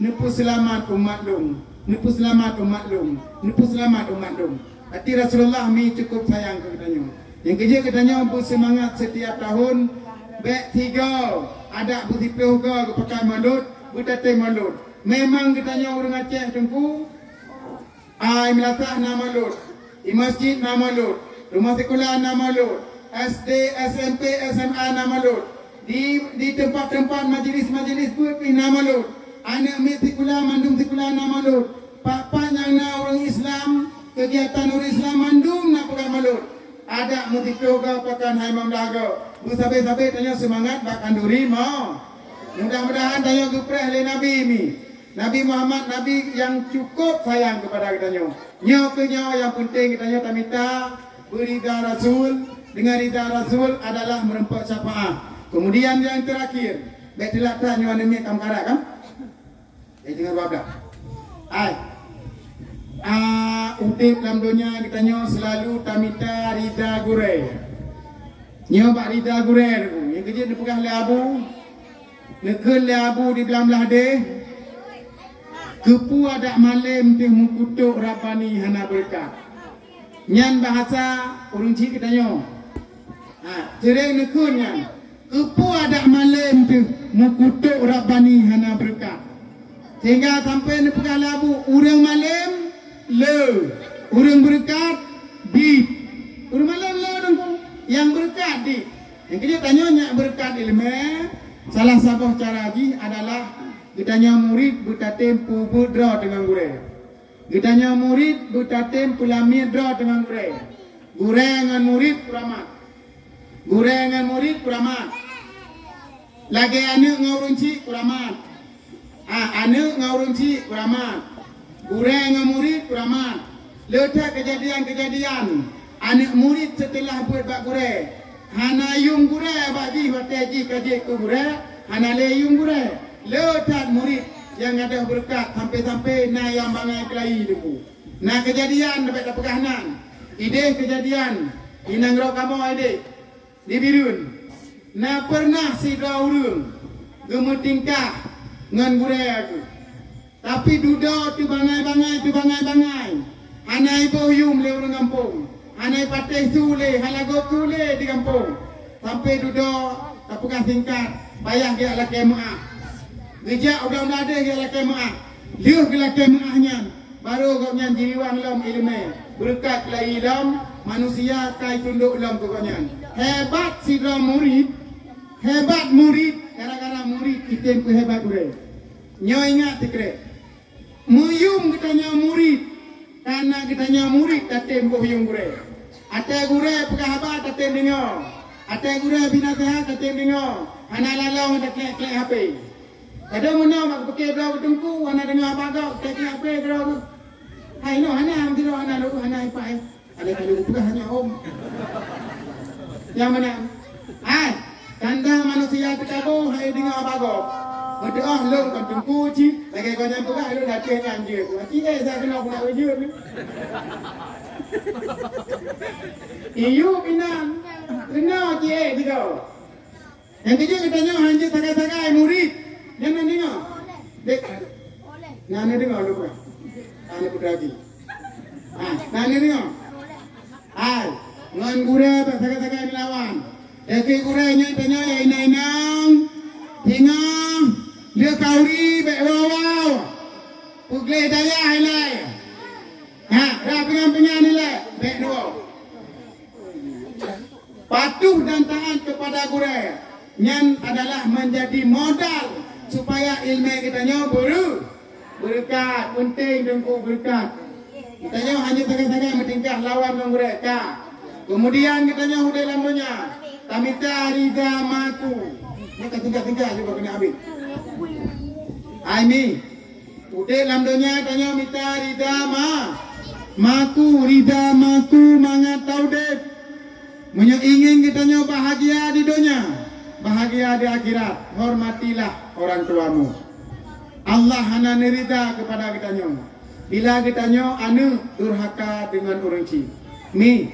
neupeuseulamat umat lôn, neupeuseulamat umat lôn, neupeuseulamat umat lôn. Até Rasulullah mi cukup sayang keu geutanyoe. Nyang keujeuet geutanyoe beuseumangat setiap tahun, bék tiga, adak beusiploh go geupakat maulud, beutaté maulud. Memang geutanyoe ureuëng Aceh teungku, ai meulasah na maulud, di masjid na maulud, rumoh sikula na maulud, S D, S M P, S M A na maulud, di, di teumpat-teumpat majelis-majelis beuet pih na maulud, aneuk miet sikula mandum sikula na maulud, pat-pat nyang na ureuëng Islam, keugiatan ureuëng Islam mandum na peugah maulud. Adak meusiplôh go pakon hai mam dago. Beusabe-sabe tanyoe seumangat bak khanduri mo. Mudah-mudahan tanyoe geupreh lé Nabi mi. Nabi Muhammad, Nabi nyang cukup sayang keupada geutanyoe. Nyoe keuh nyoe nyang peunteng geutanyoe tamita beuridha Rasul. Deungon ridha Rasul adalah meurumpok syafaat. Keumudian nyang teurakhir, bék teulat that nyoe aneuk miet ka meukarat kan? Jadi tinggai dua blah. Hai. Ah, udeb lam donya geutanyoe seulalu tamita ridha gurée. Nyoe bak ridha gurée, nyang keujeuet neupeugah lé Abu, neukheun lé Abu di blah-blah deh. Keupeue adak malém teuh meukutok Rabbani hana beureukat? Nyan bahasa ureuëng chik geutanyoe. Ha, seuréng neukheun nyan. Keupeue adak malém teuh meukutok Rabbani hana beureukat? Sehingga sampai neupeugah lé Abu, ureuëng malém le, ureuëng beureukat dit. Ureuëng malém le, ureuëng nyang beureukat dit. Nyang keujeuet tanyoe nyak beureukat iéleumé, salah saboh cara jih adalah geutanyoe murit beutatem peubuet droe teungon gurée. Geutanyoe murit beutatem peulamiet droe teungon gurée. Gurée ngon murit peuramat. Gurée ngon murit peuramat. Lagée aneuëk ngon ureuëng chik peuramat. Ah, aneuëk ngon ureuëng chik peuramat. Gurée ngon murit peuramat. Le that keujadian-keujadian aneuëk murit seuteulah beuet bak gurée, hana yuem gurée bak jih watée jih ka jeuet keu gurée, hana lé yuem gurée. Le that murit nyang gadôh beureukat sampai-sampai na nyang bangai keulayi teungku. Na keujadian leubeh tapeugah nan. Ideh keujadian di nanggroe kamoe ideh. Di Bireuen, na peureunah sidroe ureuëng geumeutingkah ngon gurée geuh. Tapi dudoe teubangai-bangai, teubangai-bangai, hana iboh yuem lé ureuëng gampông, hana ipatéh su lé, hana gob su lé di gampông. Sampai dudoe, tapeugah singkat, payah geujak lakée meuáh. Geujak u Blang Bladeh geujak lakée meuáh. Lheueh geulakée meuáh nyan, barô gobnyan jiriwang lom iéleumé, beureukat keulayi lom, manusia ka jitundok lom keu gobnyan. Hebat sidroe murit, hebat murit, gara-gara murit jitem peuhebat gurée. Nyoe ingat sikrek, meuyuem geutanyoe murit, kareuna geutanyoe murit tatem boh yuem gurée. Watée gurée peugah haba tatem deungoe, watée gurée bri naseuhat tatem deungoe, hana lalong taklek-klek hapé. Kadang meunoe bak pike droe teungku, hana deungoe haba gob, teuka hapé droe. Hai noh hana, sidroe hana lôn, hana ipai. Ada kali peugah hana om. Nyang mana? Hai, tanda manusia teukaboh hai deungoe haba gob. Beuteuoh lôn kon teungku cit, lagée gobnyan peugah lôn até nyan jeuet. Até eh, saya keunoe peunak jeuet. Iyup inan, keunoe cit eh, tiga. Nyang keujeuet geutanyoe hanjeuet sagai-sagai murit. Nyan na deungoe? Dek. Na neudeungoe lôn peugah? Na neupeugah lagi. Ha, na neudeungoe? Hai, ngon gurée bak sagai-sagai neulawan. Daki gurée nyoe tanyoe ya inong-inong. Singoh, lheueh kauri bék wow-wow. Peugleh dayah ilée. Ha, rab pingan-pingan ilée, bék duoh. Patuh dan taat kepada gurée, nyan adalah menjadi modal supaya iéleumé geutanyoe beureu-, beureukat. Penting teungku beureukat. Geutanyoe hana sagai-sagai meutingkah lawan ngon gurée ka. Kemudian geutanyoe udeb lam donya, tamita rida maku. Nyoe ka tingkah-tingkah cuba keuneuk habéh. Hai mi. Udeb lam donya tanyoe mita rida ma-, maku, rida maku mangat taudeb. Meunyoe ingin geutanyoe bahagia di donya, bahagia di akhirat, hormatilah orang tuamu. Allah hana neurida keupada geutanyoe bila geutanyoe aneuëk durhaka deungon ureuëng chik. Mi,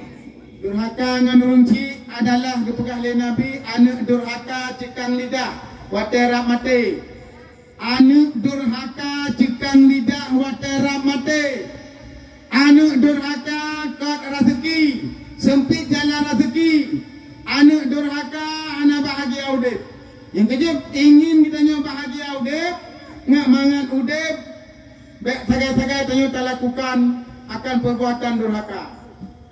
durhaka ngon ureuëng chik adalah geupeugah lé Nabi, aneuëk durhaka ceukang lidah watée rab maté. Aneuëk durhaka ceukang lidah watée rab maté. Aneuëk durhaka kot raseuki, seumpit jalan raseuki. Aneuëk durhaka hana bahagia udeb. Nyang keujeuet ingin geutanyoe bahagia udeb, ngat mangat udeb, bék sagai-sagai tanyoe talakukan akan perbuatan durhaka.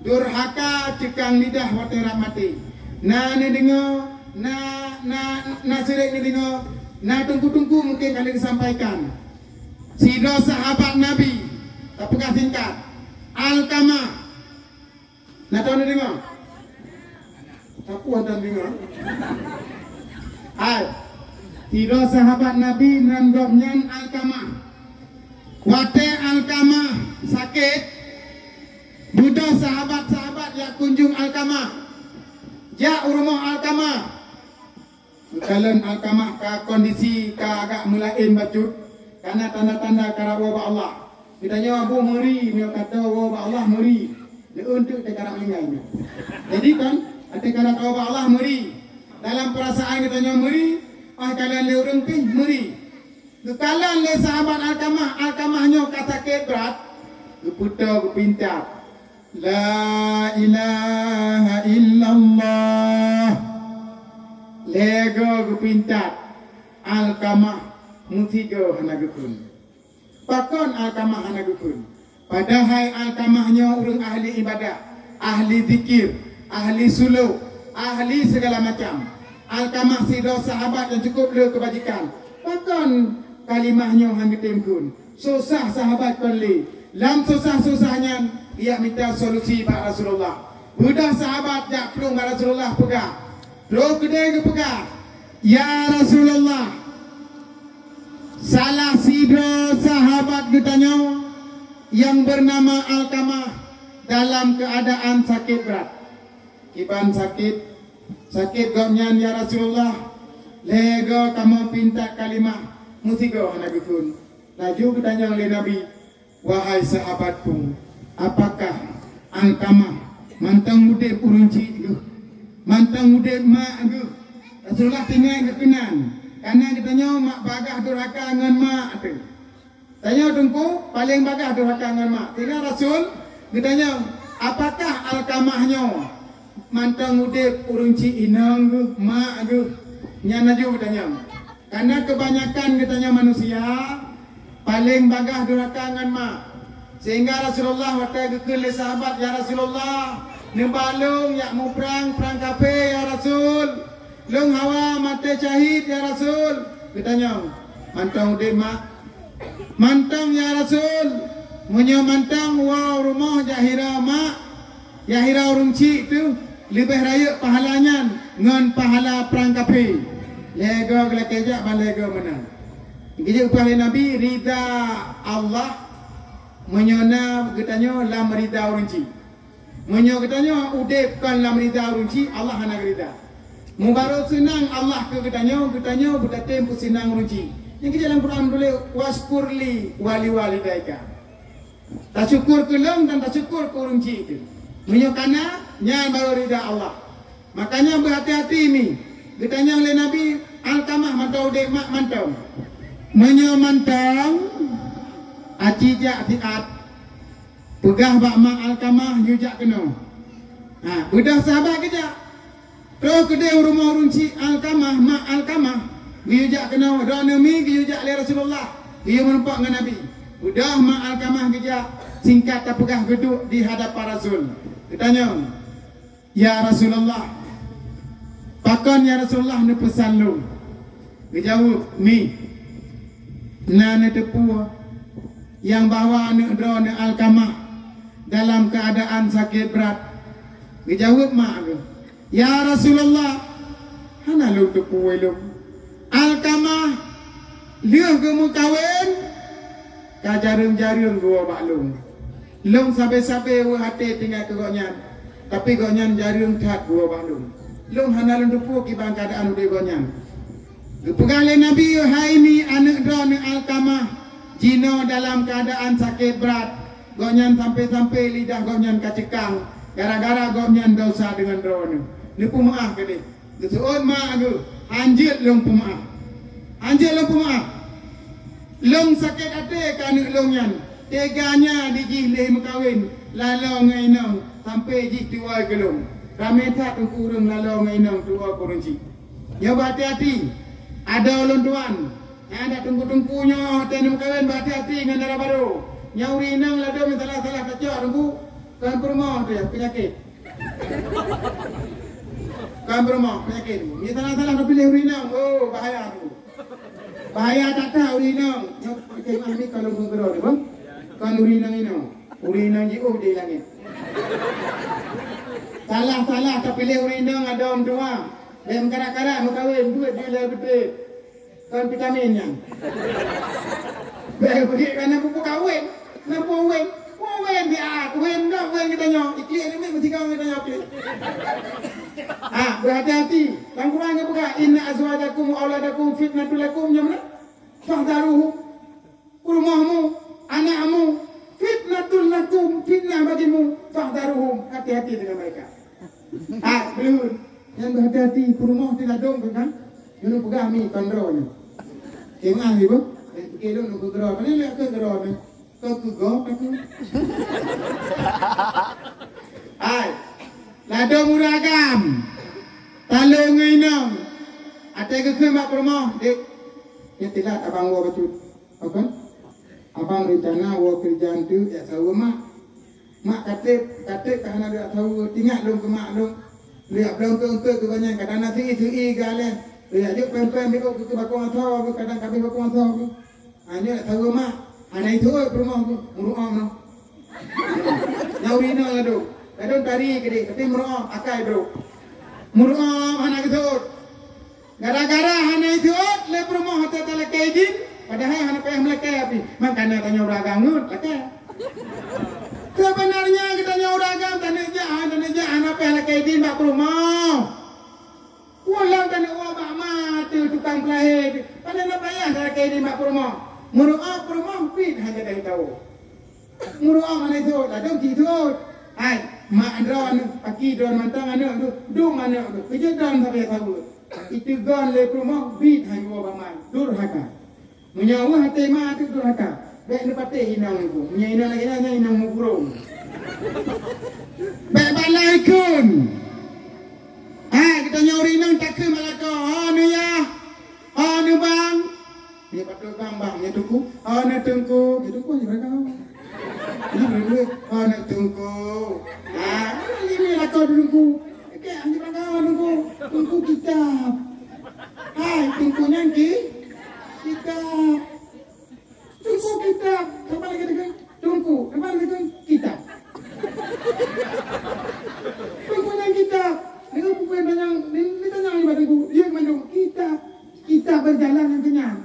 Durhaka ceukang lidah watée rab maté. Na neudeungoe, na, na, na seuréng neudeungoe, na teungku-teungku mungken ka lheueh geusampaikan. Sidroe sahabat Nabi, tapeugah singkat, Alkamah. Na tahu neudeungoe? Sapeue hana deungoe? Hai, sidroe sahabat Nabi nan gobnyan Alkamah. Watée Alkamah sakét, beudôh sahabat-sahabat jak kunjong Alkamah, jak u rumoh Alkamah. Geukalon Alkamah ka kondisi ka agak meulaén bacut, kana tanda-tanda karab woe bak Allah. Geutanyoe Abu meuri, meunyoe ka toe woe bak Allah meuri. Leueun teuk teukarab linggai nyoe. Jadi kan, watée karab woe bak Allah meuri. Dalam peurasaan geutanyoe meuri, óh kalon lé ureuëng pih meuri. Geukalon lé sahabat Alkamah, Alkamah nyoe ka sakét brat, geupeutô geupintat, "La ilaha illallah." Lhèe goe geupintat, Alkamah meusigoe hana geukheun. Pakon Alkamah hana geukheun? Padahai Alkamah nyoe ureuëng ahli ibadah, ahli zikir, ahli suluk, ahli segala macam. Alkamah sidroe sahabat nyang cukup le keubajikan. Pakon kalimah nyoe han geutem kheun? Susah sahabat kon lé. Lam susah-susah nyan, ia mita solusi bak Rasulullah. Beudôh sahabat jak plueng bak Rasulullah peugah. Trok keudeh geupeugah, "Ya Rasulullah, salah sidroe sahabat geutanyoe nyang beunama Alkamah dalam keuadaan sakét brat." Kiban sakét, sakét gobnyan, ya Rasulullah, lhèe goe kamoe pintat kalimah, meusigoe hana geukheun. Laju geutanyong lé Nabi, "Wahai sahabatku, apakah Alkamah mantong udeb ureuëng chik geuh? Mantong udeb mak geuh?" Rasulullah teuingat geukeunan, kana geutanyoe mak bagah durhaka ngon mak teuh. Tanyoe teungku paleng bagah durhaka ngon mak. Sehingga Rasul geutanyong, "Apakah Alkamah nyoe mantong udeb ureuëng chik inong geuh, mak geuh?" Nyan laju geutanyong. Karena kebanyakan geutanyoe manusia paleng bagah durhaka ngon mak. Sehingga Rasulullah watée geukheun lé sahabat, "Ya Rasulullah, neuba lôn jak muprang, prang kafé, ya Rasul. Lôn hawa maté syahid, ya Rasul." Geutanyong, "Mantong udeb mak?" "Mantong, ya Rasul." "Meunyoe mantong, woe rumoh jak hira mak, jak hira ureuëng chik teuh, leubeh rayeuk pahala nyan ngon pahala prang kafé." Lhèe goe geulakée jak ban lhèe goe meunan. Geujak peugah lé Nabi, rida Allah meunyoe na geutanyoe lam rida ureuëng chik. Meunyoe geutanyoe udeb kon lam rida ureuëng chik, Allah hana geurida. Meubarô seunang Allah keu geutanyoe, geutanyoe beutatem peuseunang ureuëng chik. Nyang keujeuet lam Quran tuléh, "Waskurli wali walidaika." Tasyukur keu lôn dan tasyukur keu ureuëng chik teuh. Meunyoe kana, nyan barô rida Allah. Makanya beuhati-hati mi. Geutanyong lé Nabi, "Alkamah mantong udeb mak?" "Mantong." "Meunyoe mantong, aci jak siat. Peugah bak mak Alkamah yue jak keunoe." Ha, beudôh sahabat geujak. Trok keudeh u rumoh ureuëng chik Alkamah, mak Alkamah, geuyue jak keunoe, droeneuh mi geuyue jak lé Rasulullah, geuyue meurumpok ngon Nabi. Beudôh mak Alkamah geujak, singkat tapeugah geuduek di hadapan Rasul. Geutanyong, "Ya Rasulullah, pakon ya Rasulullah neupeusan lôn?" Geujaweueb, "Mi, na neuteupeue nyang bahwa aneuëk droeneuh Alkamah dalam keuadaan sakét brat?" Geujaweueb mak geuh, "Ya Rasulullah, hana lôn teupeue lôn. Alkamah lheueh geumeukawen, ka jareueng-jareueng geuwoe bak lôn. Lôn sabe-sabe weueh até tinggai keu gobnyan, tapi gobnyan jareueng that geuwoe bak lôn. Lôn hana lôn teupeue kiban keuadaan udeb gobnyan." Geupeugah lé Nabi, "Hai mi aneuëk droeneuh Alkamah, jinoe dalam keuadaan sakét brat. Gobnyan sampai-sampai lidah gobnyan ka ceukang gara-gara gobnyan desya deungon droeneuh. Neupeumeuáh keudeh." Geuseuôt mak geuh, "Hanjeuet lôn peumeuáh. Hanjeuet lôn peumeuáh. Lôn sakét até keu aneuëk lôn nyan. Teuga nya di jih lheueh meukawen, laloe ngon inong sampai jih tuwoe keu lôn. Ramé that teungku ureuëng laloe ngon inong tuwoe keu ureuëng chik. Nyoe beuhati-hati, adoe lôn tuan. Nyan adak teungku-teungku nyoe watée neumeukawen beuhati-hati ngon dara barô. Nyan ureuëng inong ladôm salah-salah tacok teungku, kon peurumoh teuh peunyakét." Kon peurumoh peunyakét. Nyan salah-salah neupiléh ureuëng inong, oh, bahaya tu. Bahaya that-that ureuëng inong. Nyoe keumaih ni kalau geugroe ni, bang. Kon ureuëng inong inoe. Ureuëng inong jiôh di langét. Salah-salah tapiléh ureuëng inong adoe meutuha. Bék meukarat-karat meukawen, duek jih lé beutôi. Kon vitamin nyan. Bék beugét kana pupuk kawen. Napa wen? Wen di a, wen dah wen geutanyoe. Iklik ni meusigoe geutanyoe iklik. Ha, beuhati-hati. Lam Quran geupeugah, "Inna azwajakum wa auladakum fitnatul lakum," nyoe meunan. "Fahdharuhum." Peurumohmu, anakmu, fitnatul lakum, fitnah bagimu. "Fahdharuhum," hati-hati dengan mereka. Ah, beuleuheun. Nyan beuhati-hati, peurumoh teuladôm keu kan? Nyoe peugah mi kon droe nyoe. Keumaih ibu? Eh, lôn keu keudroe, pane lé keu keudroe nyoe? Keu keugoe ka keu. Hai, ladôm ureueng agam, taleueng ngon inong. Watèe geukheun bak peurumoh, "Dek, nyoe teulat abang woe bacut." Apa? "Abang rencana woe keureuja teuk jak saweue mak." Mak katrép, katrép ka hana lôn jak saweue, teuingat lôn keu mak lôn. Lôn jak bloe eungkôt-eungkôt keu gobnyan, kadang na seu'i-seu'i galeh. Lôn jak jok péng-péng beuôt keu bakong asoe, kadang ka abéh bakong asoe. Ha, nyoe jak saweue mak, hana jiteuôt peurumoh, meuru'om noh. Nyan ureueng inong ladôm. Ladôm tari keudéh, tapi meuru'om akai brôk. Meuru'om hana geuteuôt. Gara-gara hana jiteuôt lé peurumoh watèe talakèe idin, padahai hana payah meulakèe pih. Makana tanyoe ureueng agam ngon lakèe. Seubeunarnya geutanyoe ureueng agam taneuk jak, taneuk jak hana payah lakèe idin bak peurumoh. Ulôn taneuk woe bak ma teuh tukang peulahé, padahai hana payah talakèe idin bak peurumoh. Meunurot peurumoh, pih hana dai tawoe. Meunurot aneuk seuôt, ladôm jiteuôt. Hai, mak droeneuh, paki droeneuh mantong aneuk droeneuh, dum aneuk droeneuh. Keu jeuet droeneuh sabe-sabe. Iteugon lé peurumoh, biet han woe bak ma, durhaka. Meunyoe weueh até ma teuh durhaka, bèk neupatéh inong nyan. Meunyoe inong lagèe nyan, nyan inong meuburông. Bèk balaih kheun. Hai, geutanyoe ureueng inong takheun bak lakoe, "Oh, neuyah, oh, neubang." Nyoe patôt bang, bang, nyoe teungku. Oh, nyoe teungku. Nyoe teungku, nyoe ragam. Nyoe beureuguek. Oh, nyoe teungku. Ah, nyoe lakoe teungku. Oke, nyoe ragam teungku. Teungku kitab. Hai, teungku nyan ki-, kitab. Teungku kitab. Saban lagèe teungku. Teungku. Saban lagèe teungku kitab. Teungku nyan kitab. Deungon buku nyang tanyong, ni, ni tanyong nibak teungku. Iya, mandum kitab. Kitab berjalan nyang keunyan.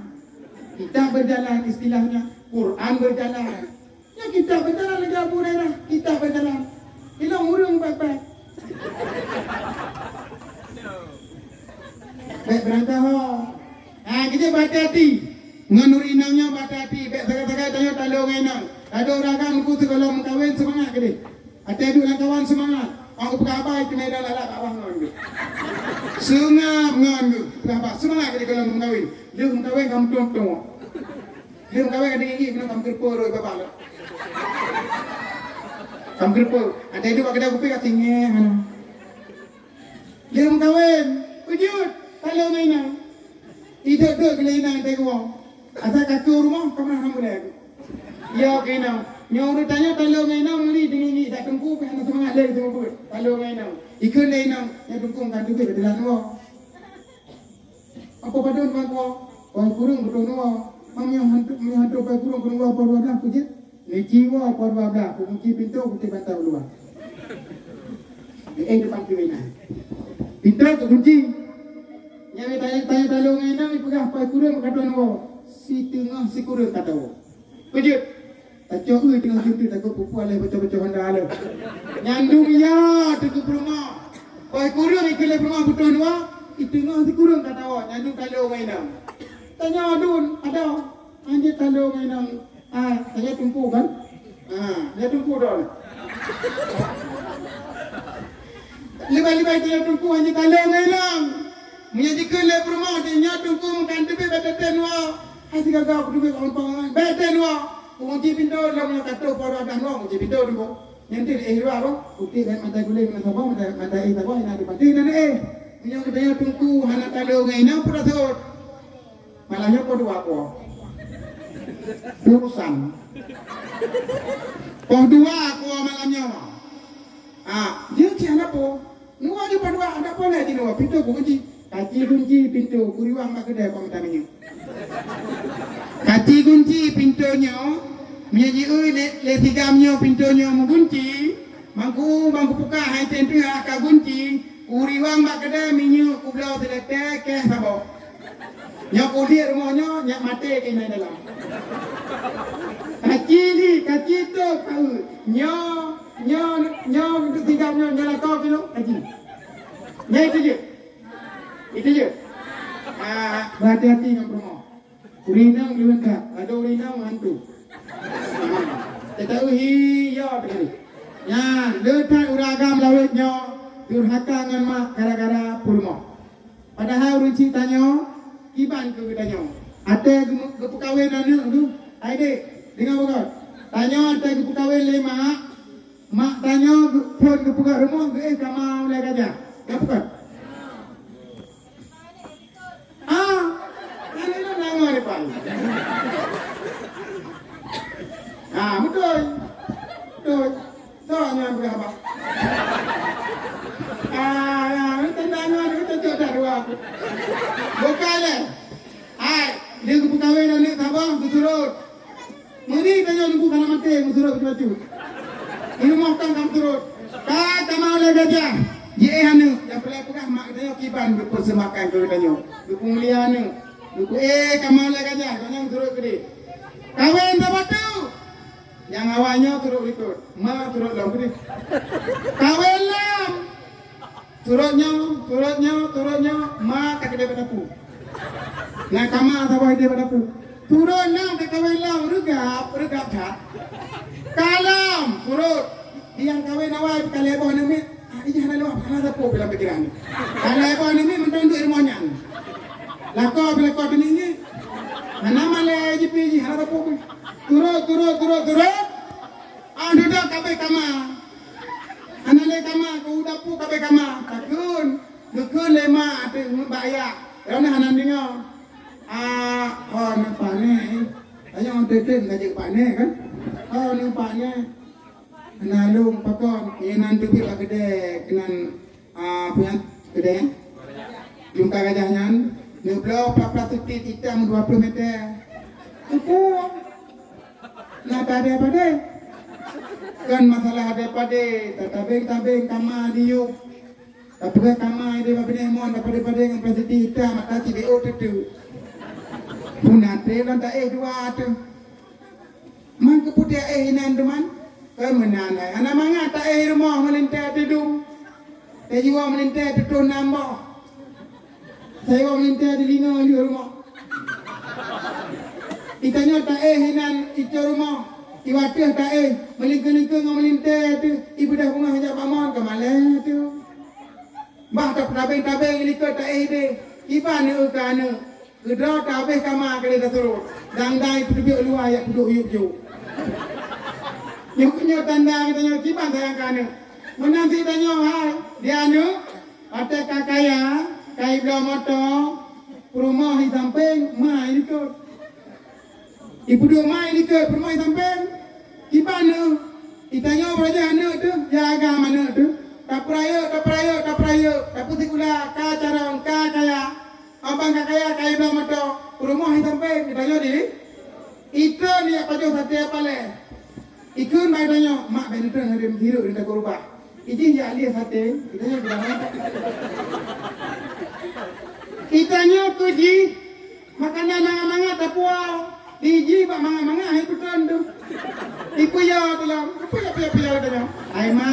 Kitab berjalan istilahnya, Quran berjalan. Nyan kitab berjalan lagèe Abu Hurairah, kitab berjalan. Ilong ureueng pèt-pèt. Bèk beurangkaho. Ha, keu jeuet beuhati-hati. Ngon ureueng inong nyoe beuhati-hati. Bèk sagai-sagai tanyoe taleueng ngon inong. Ladôm ureueng agam ku sigohlom meukawen seumangat keudéh. Watèe duek lam kawan seumangat. Awak geupeugah haba, keuneuk lam lalak bak bawah ngon geuh. Seungab ngon geuh. Peugah haba, seumangat keudéh gohlom meukawen. Lheueh meukawen ka meutueng-tueng. Lheueh meukawen ka deungon geuh, ka meugeureupeue rot bak bawah lom. Ka meugeureupeue. Watèe duek bak keudè kupi ka tinggai hana. Lheueh meukawen, peujeuet, taleueng ngon inong. Idot-dot keu lé inong teuh geuwoe. Asai ka keu rumoh, ka meunan hana meulèe. Yo keu inong. Nyoe ureueng tanyoe taleueng ngon inong meuli deungon ngiek dak teungku pih hana seumangat lé seumeubeuet. Taleueng ngon inong. Ikheun lé inong, nyoe teungku meukan teubiet bak dilan woe. Apa padum bak woe? Woe kureueng beutôi woe. Mam nyoe hantu, nyoe hantu pai kureueng keu dua ploh dua blah peujeuet. Neuci woe poh dua blah, kukunci pintoe, kukunci bantai u luwa. Di eh depan pintoe na. Pintoe kukunci. Nyang tanya-tanya taleueng ngon inong, ipeugah pai kureueng ka tuan woe. Siteungoh sikureueng ka tawoe. Peujeuet. Tacok eu teungoh jeuet takot pupu aleh bocor-bocor honda lé. Nyan dum ya teungku peurumoh. Pai kureueng ikheun lé peurumoh beutôi dua, iteungoh sikureueng ka tawoe, nyan dum taleueng ngon inong. Tanyoe dum ada. Hanjeuet taleueng ngon inong. Ah, tanyoe teungku kan? Ah, nyoe teungku droe. Leubeh-leubeh tanyoe teungku hanjeuet taleueng ngon inong. Meunyoe jikheun lé peurumoh, nyoe teungku meukan teubiet bak teuntèe nua. Hai sigaga teubiet bak umpang, bak teuntèe nua. Kunci pintoe lom nyoe ka troh poh dua blah nua kunci pintoe teungku. Nyan teuh eh dua apa? Putih dan mata gulai, mata saboh, mata, mata eh saboh, ina di pati dan eh. Meunyoe geutanyoe teungku hana taleueng ngon inong, peue tasot? Malam nyoe poh dua keu woe. Urusan. Poh dua keu woe malam nyoe. Ah, jeuet cit hana po. Nua jeuet poh dua, ada po lé jinoe, pintoe kukunci. Kaci gunci pintoe, kuriwang bak keudè kok mita minyeuk. Kaci gunci pintoe nyoe, meunyoe jieu lé, lé sigam nyoe pintoe nyoe meugunci, bang ku, bang kupuka hai teuntèe ka gunci, kuriwang bak keudè minyeuk kubloe sileutèe kèe saboh. Nyoe kudiek rumoh nyoe, nyak maté keuh inan dalam. Kaci li, kaci tôp, tahu. Nyoe, nyoe, nyoe, untuk tinggal nyoe, nyoe lakoe keunoe, kaci. Nyoe itu je. Itu je. Ah, berhati-hati ngon peurumoh. Ureueng inong leuwih that, adoe ureueng inong hantu. Tataeu hi, yo, tadi. Nyan, le that ureueng agam lawét nyoe, durhaka ngon mak gara-gara peurumoh. Padahai ureueng chik tanyoe, kiban keu geutanyoe. Watèe geu-, geupeukawen aneuk geuh, hai dek, deungö beugöt. Tanyoe watèe geupeukawen lé mak, mak tanyoe geu-, phon geupeugöt rumoh geuéh kama ulèe gajah. Ka peugöt? Ah, ini kan nama depan. Ah, beutôi. Beutôi. Soe nyang peugah bah? Ah, ya, ini tendangan, ini cocok dah dua. Bukan lé. Hai, dia geupeukawen aneuk saboh, geusurot. Meuri tanyoe Teungku ka na maté, meusurot bacut-bacut. Di rumoh tang ka meusurot. Ka kama ulèe gajah. Jiéh aneuk, nyang peureulèe peugah mak geutanyoe kiban geupeuseumbahkan keu geutanyoe. Geupeumulia aneuk. Geupeu-, eh, kama ulèe gajah, gobnyan meusurot keudéh. Kawen saboh teuk. Nyang awai nyoe surot likot. Ma surot lom keudéh. Kawen lom. Surot nyoe, surot nyoe, surot nyoe, ma ka keudéh bak dapu. Na kama saboh idéh bak dapu. Surot nyoe ka kawen lom, reugab, reugab that. Ka lom, surot. Nyang kawen awai ka lhèe boh aneuk miet. Ah, ijih hana lom, hana dapu dalam pikiran. Ka lhèe boh aneuk miet mantong duek rumoh nyan. Lakoe pih lakoe teuninggih. Hana malèe jipi jih, hana dapu pih. Surot, surot, surot, surot. Ah, dudoe ka abéh kama. Hana lé kama, keu dapu ka abéh kama. Takheun, geukheun lé ma ateueh bak yak. Droeneuh hana deungö. Ah, oh, aneuk pane. Tanyoe teuntèe ka jeuet pane kan? Oh, aneuk pane. Hana lôn pakon. Inan teubiet bak keudè keunan Ah, peue nyan? Keudè nyan? Lungka gajah nyan, neubloe plat-plat sutit itam dua ploh meter. Teupeu. Na padé-padé. Kan masalah padé-padé, tatabeng-tabeng kama diyueb. Tapeugah kama idéh bak binéh mon, tapadé-padé ngon plat sutit itam, mata cit B O teuteu. Pun até lôn taéh dua teuh. Man keupeue taéh inan teuma? Keu meunan hai. Hana mangat taéh rumoh meulintèe teudum. Tajiwoe meulintèe teutoh nam boh. Tajiwoe meulintèe di lingoe lheueh rumoh. Itanyoe taéh inan icok rumoh. Iwateuh taéh meulingkeu-lingkeu ngon meulintèe teuh. Ibeudoh beungoh jak bak mon keu malèe teuh. Bah tapeutabeng-tabeng likot taéh idéh. Kiban neu keu aneuk. Keudroe tabeh kama keu lé tasurot. Dang-dang ipeuduek luwa yak peuduek yup-yup. Nyoe keuh nyoe tanda geutanyoe kiban sayang keu aneuk. Meunan cit tanyoe hai, di aneuk, watèe ka kaya, ka ibloe moto, peurumoh i sampéng, ma i likot. Ipeuduek ma i likot, peurumoh i sampéng. Kiban neu, itanyoe beurajah aneuk teuh, ya agam aneuk teuh. Tapeurayeuk, tapeurayeuk, tapeurayeuk, tapeusikula, ka carông, ka kaya. Abang ka kaya, ka ibloe moto, peurumoh i sampéng, geutanyoe di. Itreun yak pajoh saté palèe. Ikheun bak geutanyoe, mak bèk neutreun hari meusireuk di takot rubah. Ijih yak lieh saté, geutanyoe geutanyoe. Geutanyoe keu jih, makanan mangat-mangat tapuwoe. Di jih bak mangat-mangat hai peutreun tu. Ipeuyô tu lom. Peuyô, peuyô, peuyô tu lom. Hai ma,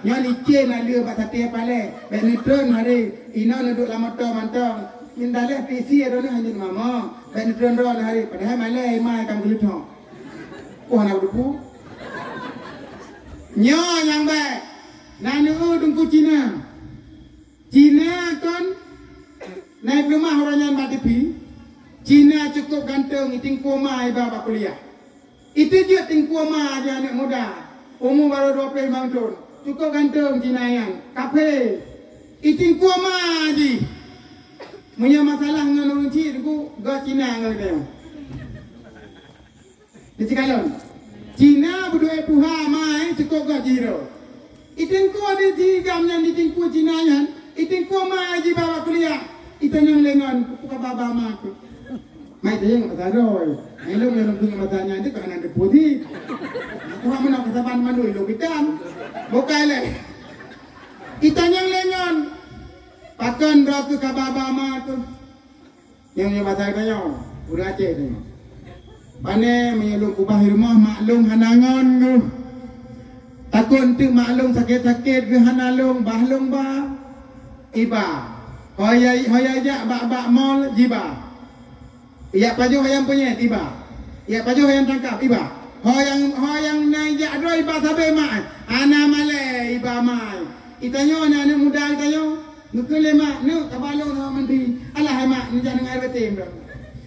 nyoe licén na lheueh bak saté palèe. Bèk neutreun hari. Inoe neuduek lam moto mantong. Minta lé pisi droeneuh hana mama. Bèk neutreun droe hari. Padahai malèe ma ka meugeuleuthong. Oh, hana kuteupeu. Nyoe nyang bèk. Na neu teungku Cina. Cina kon na ipeuleumah uroe nyan bak T V. Cina cukôp ganteng, i Teungku Ma iba bak kuliah. Itu jeuet Teungku Ma jih aneuk muda, umu barô dua ploh limong thon. Cukôp ganteng Cina nyan, kaphé. I Teungku Ma jih. Meunyoe masalah ngon ureueng chik, Teungku, göt Cina ngon geutanyoe. Di sikalon. Cina beuduek tuha mai cukôp gak jiro. I Teungku di jigam nyan di Teungku Cina nyan, i Teungku ma jiba bak kuliah. I tanyong lé ngon, "Peue kaba ba ma keuh?" Mai tanyong bahasa Arab. Mai lôn nyang lôn tanyong bahasa nyan, dia tak kenal deposit. Aku hak meunan ke saban mandoi lo kitan. Bukai lé. I tanyong lé ngon, "Pakon droe keuh kaba ba ma keuh?" Nyang nyoe basa geutanyoe, ureueng Aceh nyoe. Pane meunyoe lôn keubah i rumoh, mak lôn hana ngon geuh. Takot enteuk mak lôn sakét-sakét geuh hana lôn, bah lôn ba. Iba. Ho ya, ho ya jak bak, bak mall, jiba. Jak pajoh ayam penyet, iba. Jak pajoh ayam tangkap, iba. Ho nyang, ho nyang na jak droe, iba sabe mak. Hana malèe, iba mai. Itanyoe na aneuk muda itanyoe. Geukheun lé mak, "Neuk, kaba lôn sama mandi." "Alah hai mak, neujak deungon air batém droe."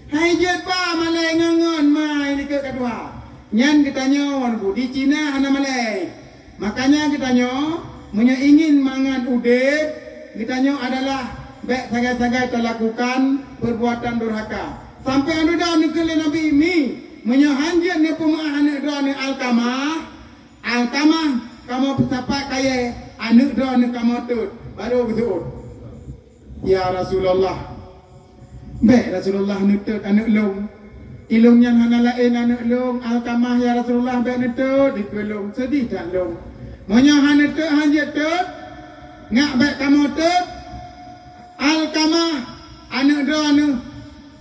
Hai jeuet ba malèe ngon-ngon ma i likot ka tuha. Nyan geutanyoe, Bu, di Cina hana malèe. Makanya geutanyoe, meunyoe ingin mangat udeb, geutanyoe adalah bèk sagai-sagai talakukan perbuatan durhaka. Sampai aneuk droeneuh kheun lé Nabi, "Mi, meunyoe han jeuet neupeumeu'ah aneuk droeneuh Alkamah, Alkamah kamoe peusapat kayèe, aneuk droeneuh kamoe tôt, barô geuseuôt." "Ya Rasulullah, bèk Rasulullah neutôt aneuk lôn. Ilôn nyan hana laén aneuk lôn, Alkamah, ya Rasulullah, bèk neutôt dikeue lôn, seudeh that lôn. Meunyoe han neutôt, han jeuet tôt, ngat bèk kamoe tôt, Alkamah, aneuk droeneuh,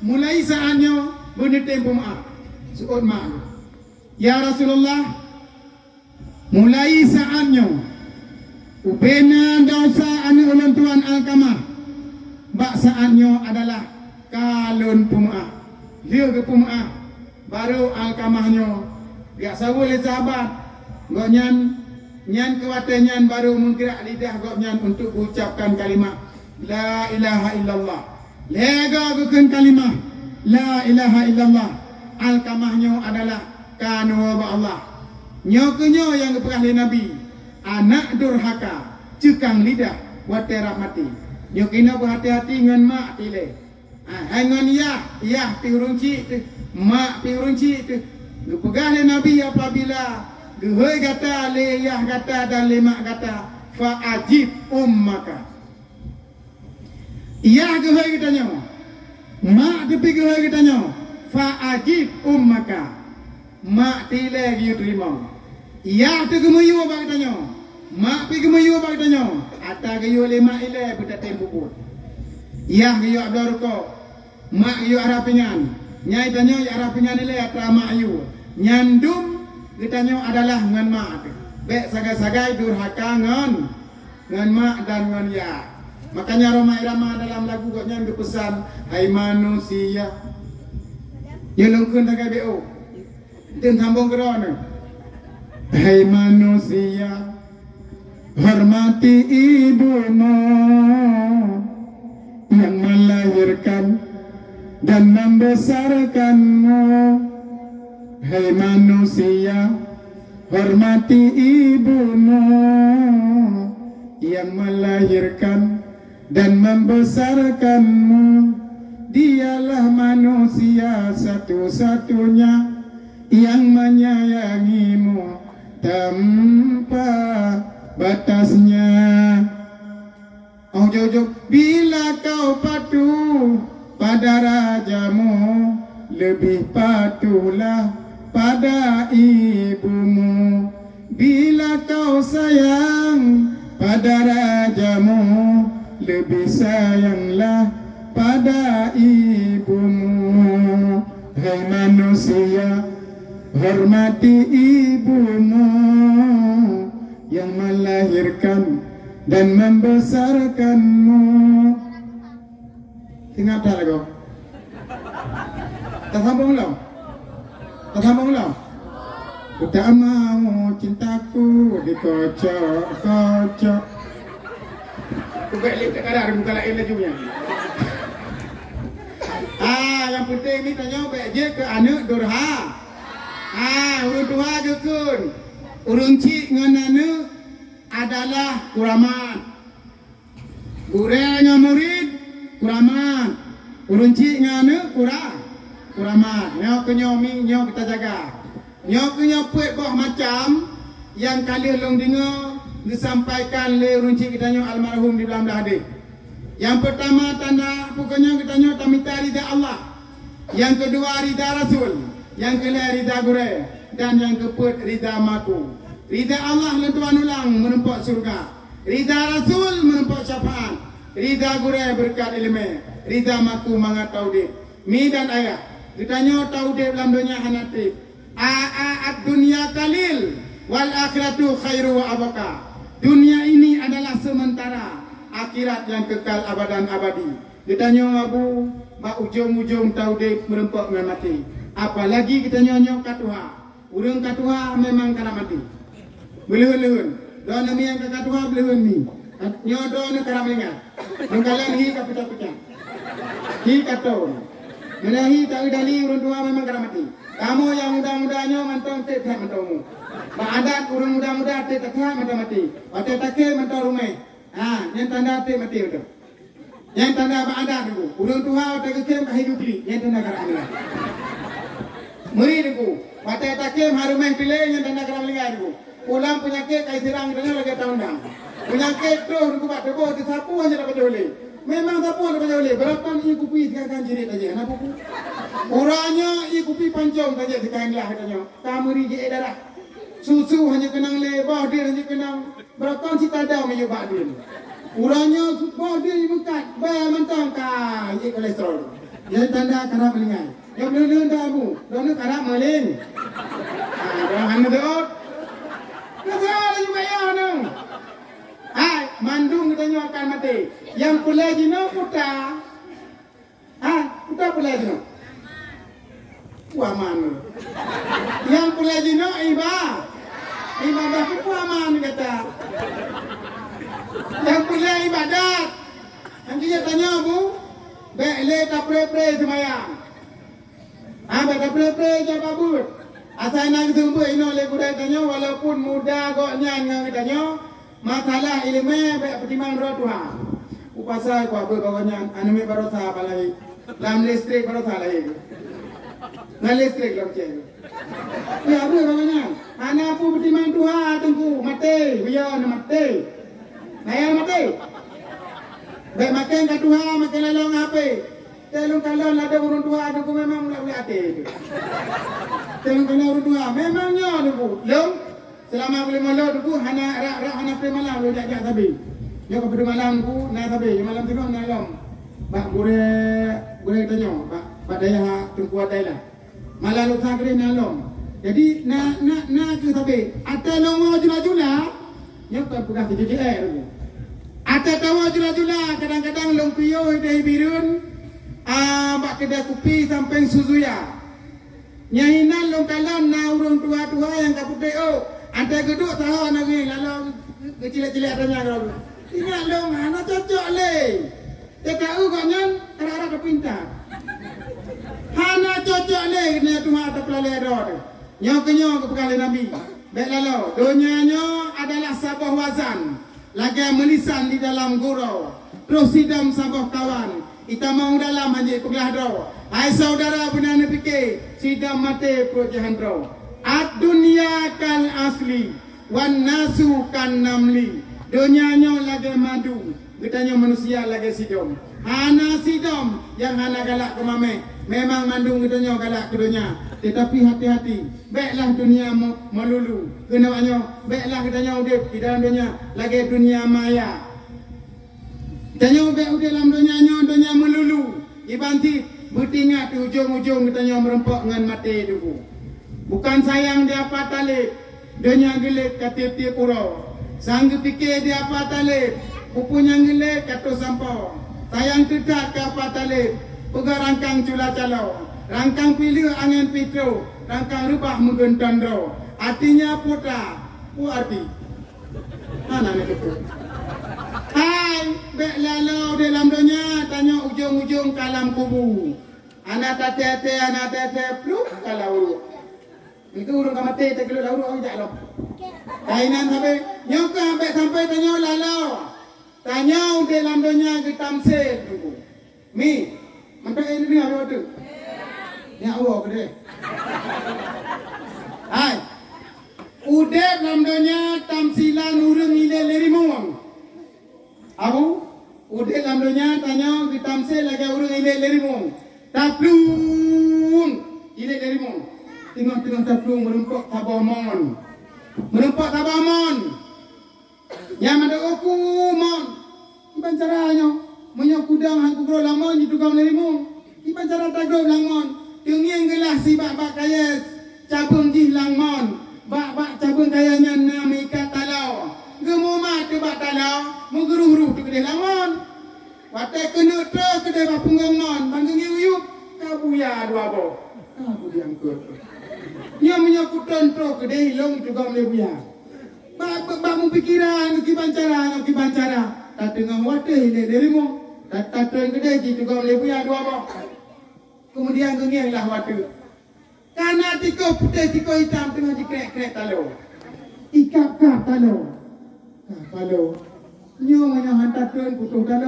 mulai saat nyoe beuneutem peumeu'ah." Seuôt mak geuh, "Ya Rasulullah, mulai saat nyoe, ubena desya aneuk ulôn tuan Alkamah, bak saat nyoe adalah ka lôn peumeu'ah." Lheueh geupeumeu'ah, barô Alkamah nyoe geujak saweue lé sahabat gobnyan. Nyan keu watèe nyan barô meugrak lidah gobnyan untuk geuucapkan kalimah "La ilaha illallah." Lhèe goe geukheun kalimah "La ilaha illallah", Alkamah nyoe adalah ka neuwoe bak Allah. Nyoe keuh nyoe nyang geupeugah lé Nabi, "Anak durhaka, ceukang lidah watèe rab maté." Nyoe keunoe beuhati-hati ngon mak tilèe. Ah, hai ngon yah, yah pih ureueng chik teuh, mak pih ureueng chik teuh. Geupeugah lé Nabi, "Apabila geuhôi gata lé yah gata dan lé mak gata, fa ajib ummaka." Yah geuhôi geutanyoe, mak teupih geuhôi geutanyoe, "Fa ajib ummaka." Mak tilèe geuyue teurimong. Yah teuh geumeuyue bak geutanyoe, mak pih geumeuyue bak geutanyoe, ata geuyue lé mak ilèe beutatem bubuet. Yah geuyue bloe rukok, mak geuyue arah pingan. Nyan tanyoe arah pingan ilèe atra mak yue. Nyan dum geutanyoe adalah ngon mak teuh. Bèk sagai-sagai durhaka ngon ngon mak dan ngon yah. Makanya Rhoma Irama dalam lagu gobnyan geupeusan, "Hai manusia." Ya, lôn kheun sagai B O. Tem sambong keudroe nyoe. "Hai manusia, hormati ibumu yang melahirkan dan membesarkanmu. Hai manusia, hormati ibumu yang melahirkan dan membesarkanmu. Dialah manusia satu-satunya yang menyayangimu tanpa batasnya." Ujong-ujong, bila kau patuh pada rajamu, lebih patuhlah pada ibumu. Bila kau sayang pada rajamu, lebih sayanglah pada ibumu. Hai manusia, hormati ibumu yang melahirkan dan membesarkanmu. Ingat tak lagu? Tasambong lom? Tasambong lom? Ku tak mau cintaku dikocok-kocok. Ubek lé tak kadar bukan lain laju nyan. Ah, yang penting ni tanyoe bèk jeuet keu aneuk durha. Ah, ureueng tuha geukheun, ureueng chik ngon aneuk adalah kuramat. Gurèe ngon murit kuramat, ureueng chik ngon aneuk kura-, kuramat. Nyoe keuh nyoe mi, nyoe keuh tajaga. Nyoe keuh nyoe peuet boh macam nyang ka lheueh lôn deungoe geusampaikan lé ureueng chik geutanyoe almarhum di Blang Blah deh. Nyang peutama tanda pokoknyoe geutanyoe tamita ridha Allah. Nyang keudua ridha Rasul. Nyang keulhèe ridha gurèe. Dan nyang keupeuet ridha maku. Ridha Allah lôn tuan ulang meureumpok syeuruga. Ridha Rasul meureumpok syafaat, ridha gurèe beureukat ileumèe, ridha maku mangat taudeb. Mi dan ayah, geutanyoe taudeb lam donya hana treb. A, a, ad-dunya qalil, wal akhiratu khairu wa abqa. Dunia ini adalah sementara, akhirat yang kekal abadan abadi. Geutanyoe abu bak ujong-ujong taudeb meureumpok ngon maté. Apalagi geutanyoe nyoe ka tuha. Ureueng ka tuha memang karab maté. Beuleuheun-leuheun. Droeneuh mi nyang ka tuha beuleuheun mi. Nyoe droeneuh karab meuninggai. Meukalon hi ka peucah-peucah. Hi ka tom. Meulahi ta-eu dali ureuëng tuha memang karab maté. Kamoe nyang muda-muda nyoe mantong treb that mantong umu. Bak adat ureuëng muda-muda treb that mantong maté. Watée takém mantong ruméh. Ha, nyan tanda treb maté mantong. Nyan tanda bak adat Teungku. Ureuëng tuha watée geukém ka hidup jih, nyan tanda karab meuninggai. Meuri Teungku, watée takém ha ruméh piléh, nyan tanda karab meuninggai Teungku. Pulang peunyakét ka jiseurang geutanyoe lagée taundang. Peunyakét troh Teungku bak tuboh, teusapeue hana tapajoh lé. Memang sapeue hana tapajoh lé. Beurapa ié kupi sigakan jirit tajak hana pupu. Uroe nyoe ié kupi pancong tajak sigakan glah geutanyoe. Ka meuri jiék darah. Susu hana keunong lé, boh deuh hana keunong. Beurapa cit tada meunyoe bak deuh. Uroe nyoe boh deuh meukat, bèe mantong ka jiék kolesterol. Nyan tanda karab meuninggai. Nyoe lôn-lôn dah bu, lôn karab maléng. Ah, jangan meudeot. Keusoe laju bayar nyoe. Hai, mandum geutanyoe akan maté. Nyang peureulèe jinoe puta. Ha, puta peureulèe jinoe. Peue aman. Nyang peureulèe jinoe iba. Ibadah peue aman gata. Nyang peureulèe ibadat. Nyang keu tanyoe bu, bèk lé tapré-pré seumayang. Ha, bèk tapré-pré jaga buet. Asai na geuseumeubeuet inoe lé gurèe tanyoe, walaupun muda gobnyan ngon geutanyoe, masalah ileumèe bèk peutimang droe tuha. Peue pasai kuabeuet bak gobnyan, aneuk miet baroesa bak lahé. Lam listrik baroesa lahé. Ngon listrik lam cèng. Ya, abeuet bak gobnyan. Hana peue peutimang tuha teungku, maté, buyö na maté. Naya maté. Bèk makin ka tuha, makin lalong H P. Teuh lôn kalon ladôm ureueng tuha teungku memang ulak-ulak até. Teuh lôn kalon ureueng tuha memang nyoe teungku. Lôn seulama buleuen molod teungku hana rak-rak hana pré malam lôn jak-jak sabe. Nyoe ka padum malam teungku na sabe, nyoe malam teungoh na lom. Bak gurèe, gurèe tanyoe, bak, bak dayah teungku Adai lah. Malah lôn sagréh na lom. Jadi na, na, na keuh sabe. Até lôn jula-jula, nyoe kon peugah keu D D R. Até tawoe jula-jula, kadang-kadang lôn piôh idéh Bireuen, ah, bak keudè kupi sampéng Suzuya. Nyang inan lôn kalon na ureueng tuha-tuha nyang ka putéh ôk. Até geuduek saho na ngieng, lalu geucilek-cilek ata nyan. Ingat lôn hana cocok lé. Teuka u gobnyan rara teupinta. Hana cocok lé keuneuk tuha tapeulalée droe. Nyoe keunyoe geupeugah lé Nabi, bèk laloe, donya nyoe adalah saboh wazan, lagée meulisan di dalam gurô, troh sidom saboh kawan, itamong dalam hanjeuet peuglah droe. Hai syedara beuna neupike, sidom maté peuet jihan droe. Ad-dunya kal asli, wan nasu kan namli. Donya nyoe lagée madu, geutanyoe manusia lagée sidom. Hana sidom nyang hana galak keu mamèh. Memang mandum geutanyoe galak keu donya, teutapi hati-hati, bèklah dunia mo-, molulu. Keunoe nyoe, bèklah geutanyoe udeb di dalam donya lagée dunia maya. Tanyoe bèk udeb lam donya nyoe, donya meululu. Iban cit, beutingat di ujong-ujong geutanyoe meurumpok ngon maté teungku. Bukan sayang di Apa Taleb, donya geulet ka tiep-tiep uroe. Sang geupike di Apa Taleb, buku nyang geulet ka troh sampoe. Sayang teutat keu Apa Taleb, peugah rangkang cula calo, rangkang pileue angén pitroh, rangkang reubah meugeunton droe. Artinya putra, peue arti? Hana neuteupeue. Hai, bèk laloe udeb lam donya, tanyoe ujong-ujong ka lam kubu. Hana taté-té, hana taté, plup, ka lam uruek. Itu ureueng ka maté, takeulok lam uruek, jak lom. Kainan sabe, nyoe ka bèk sampai tanyoe laloe. Tanyoe udeb lam donya geutamsil teungku. Mi, mantong eh, ni habéh waktu. Nyak woe keudeh. Hai. Udeb lam donya tamsilan ureueng ilée lé rimueng. Abu, udeb lam donya tanyoe geutamsil lagée ureueng ilée lé rimueng. Taplueng ilée lé rimueng. Teungoh-teungoh taplueng meurumpok saboh mon. Meurumpok saboh mon. Nyang mandum uku mon. Kiban cara nyoe? Meunyoe kudang han kugrob lam mon jitugom lé rimueng, kiban cara tagrob lam mon? Teungieng geulah sibak-bak kayée cabeueng jih lam mon. Bak-bak cabeueng kayée nyan na meuikat taloe. Geumumat teubak taloe, meugeureuh-reuh teukeudeh lam mon. Watée keuneuk troh keudeh bak punggong mon, ban geungieng uyueb, ka buya dua boh. Ka buya eungkot. Nyoe meunyoe kutron troh keudeh ilong jitugom lé buya. Bak, bak, bak meupikiran ngon kiban cara, ngon kiban cara. Tateungoh watée ilée lé rimueng, ta-, tatron keudeh jitugom lé buya dua boh. Kemudian geungieng lah watèe. Kana tikoh putéh tikoh itam teungoh jikrek-krek taloe. Ikab kab taloe. Kab taloe. Nyoe meunyoe han tatreun putôh taloe.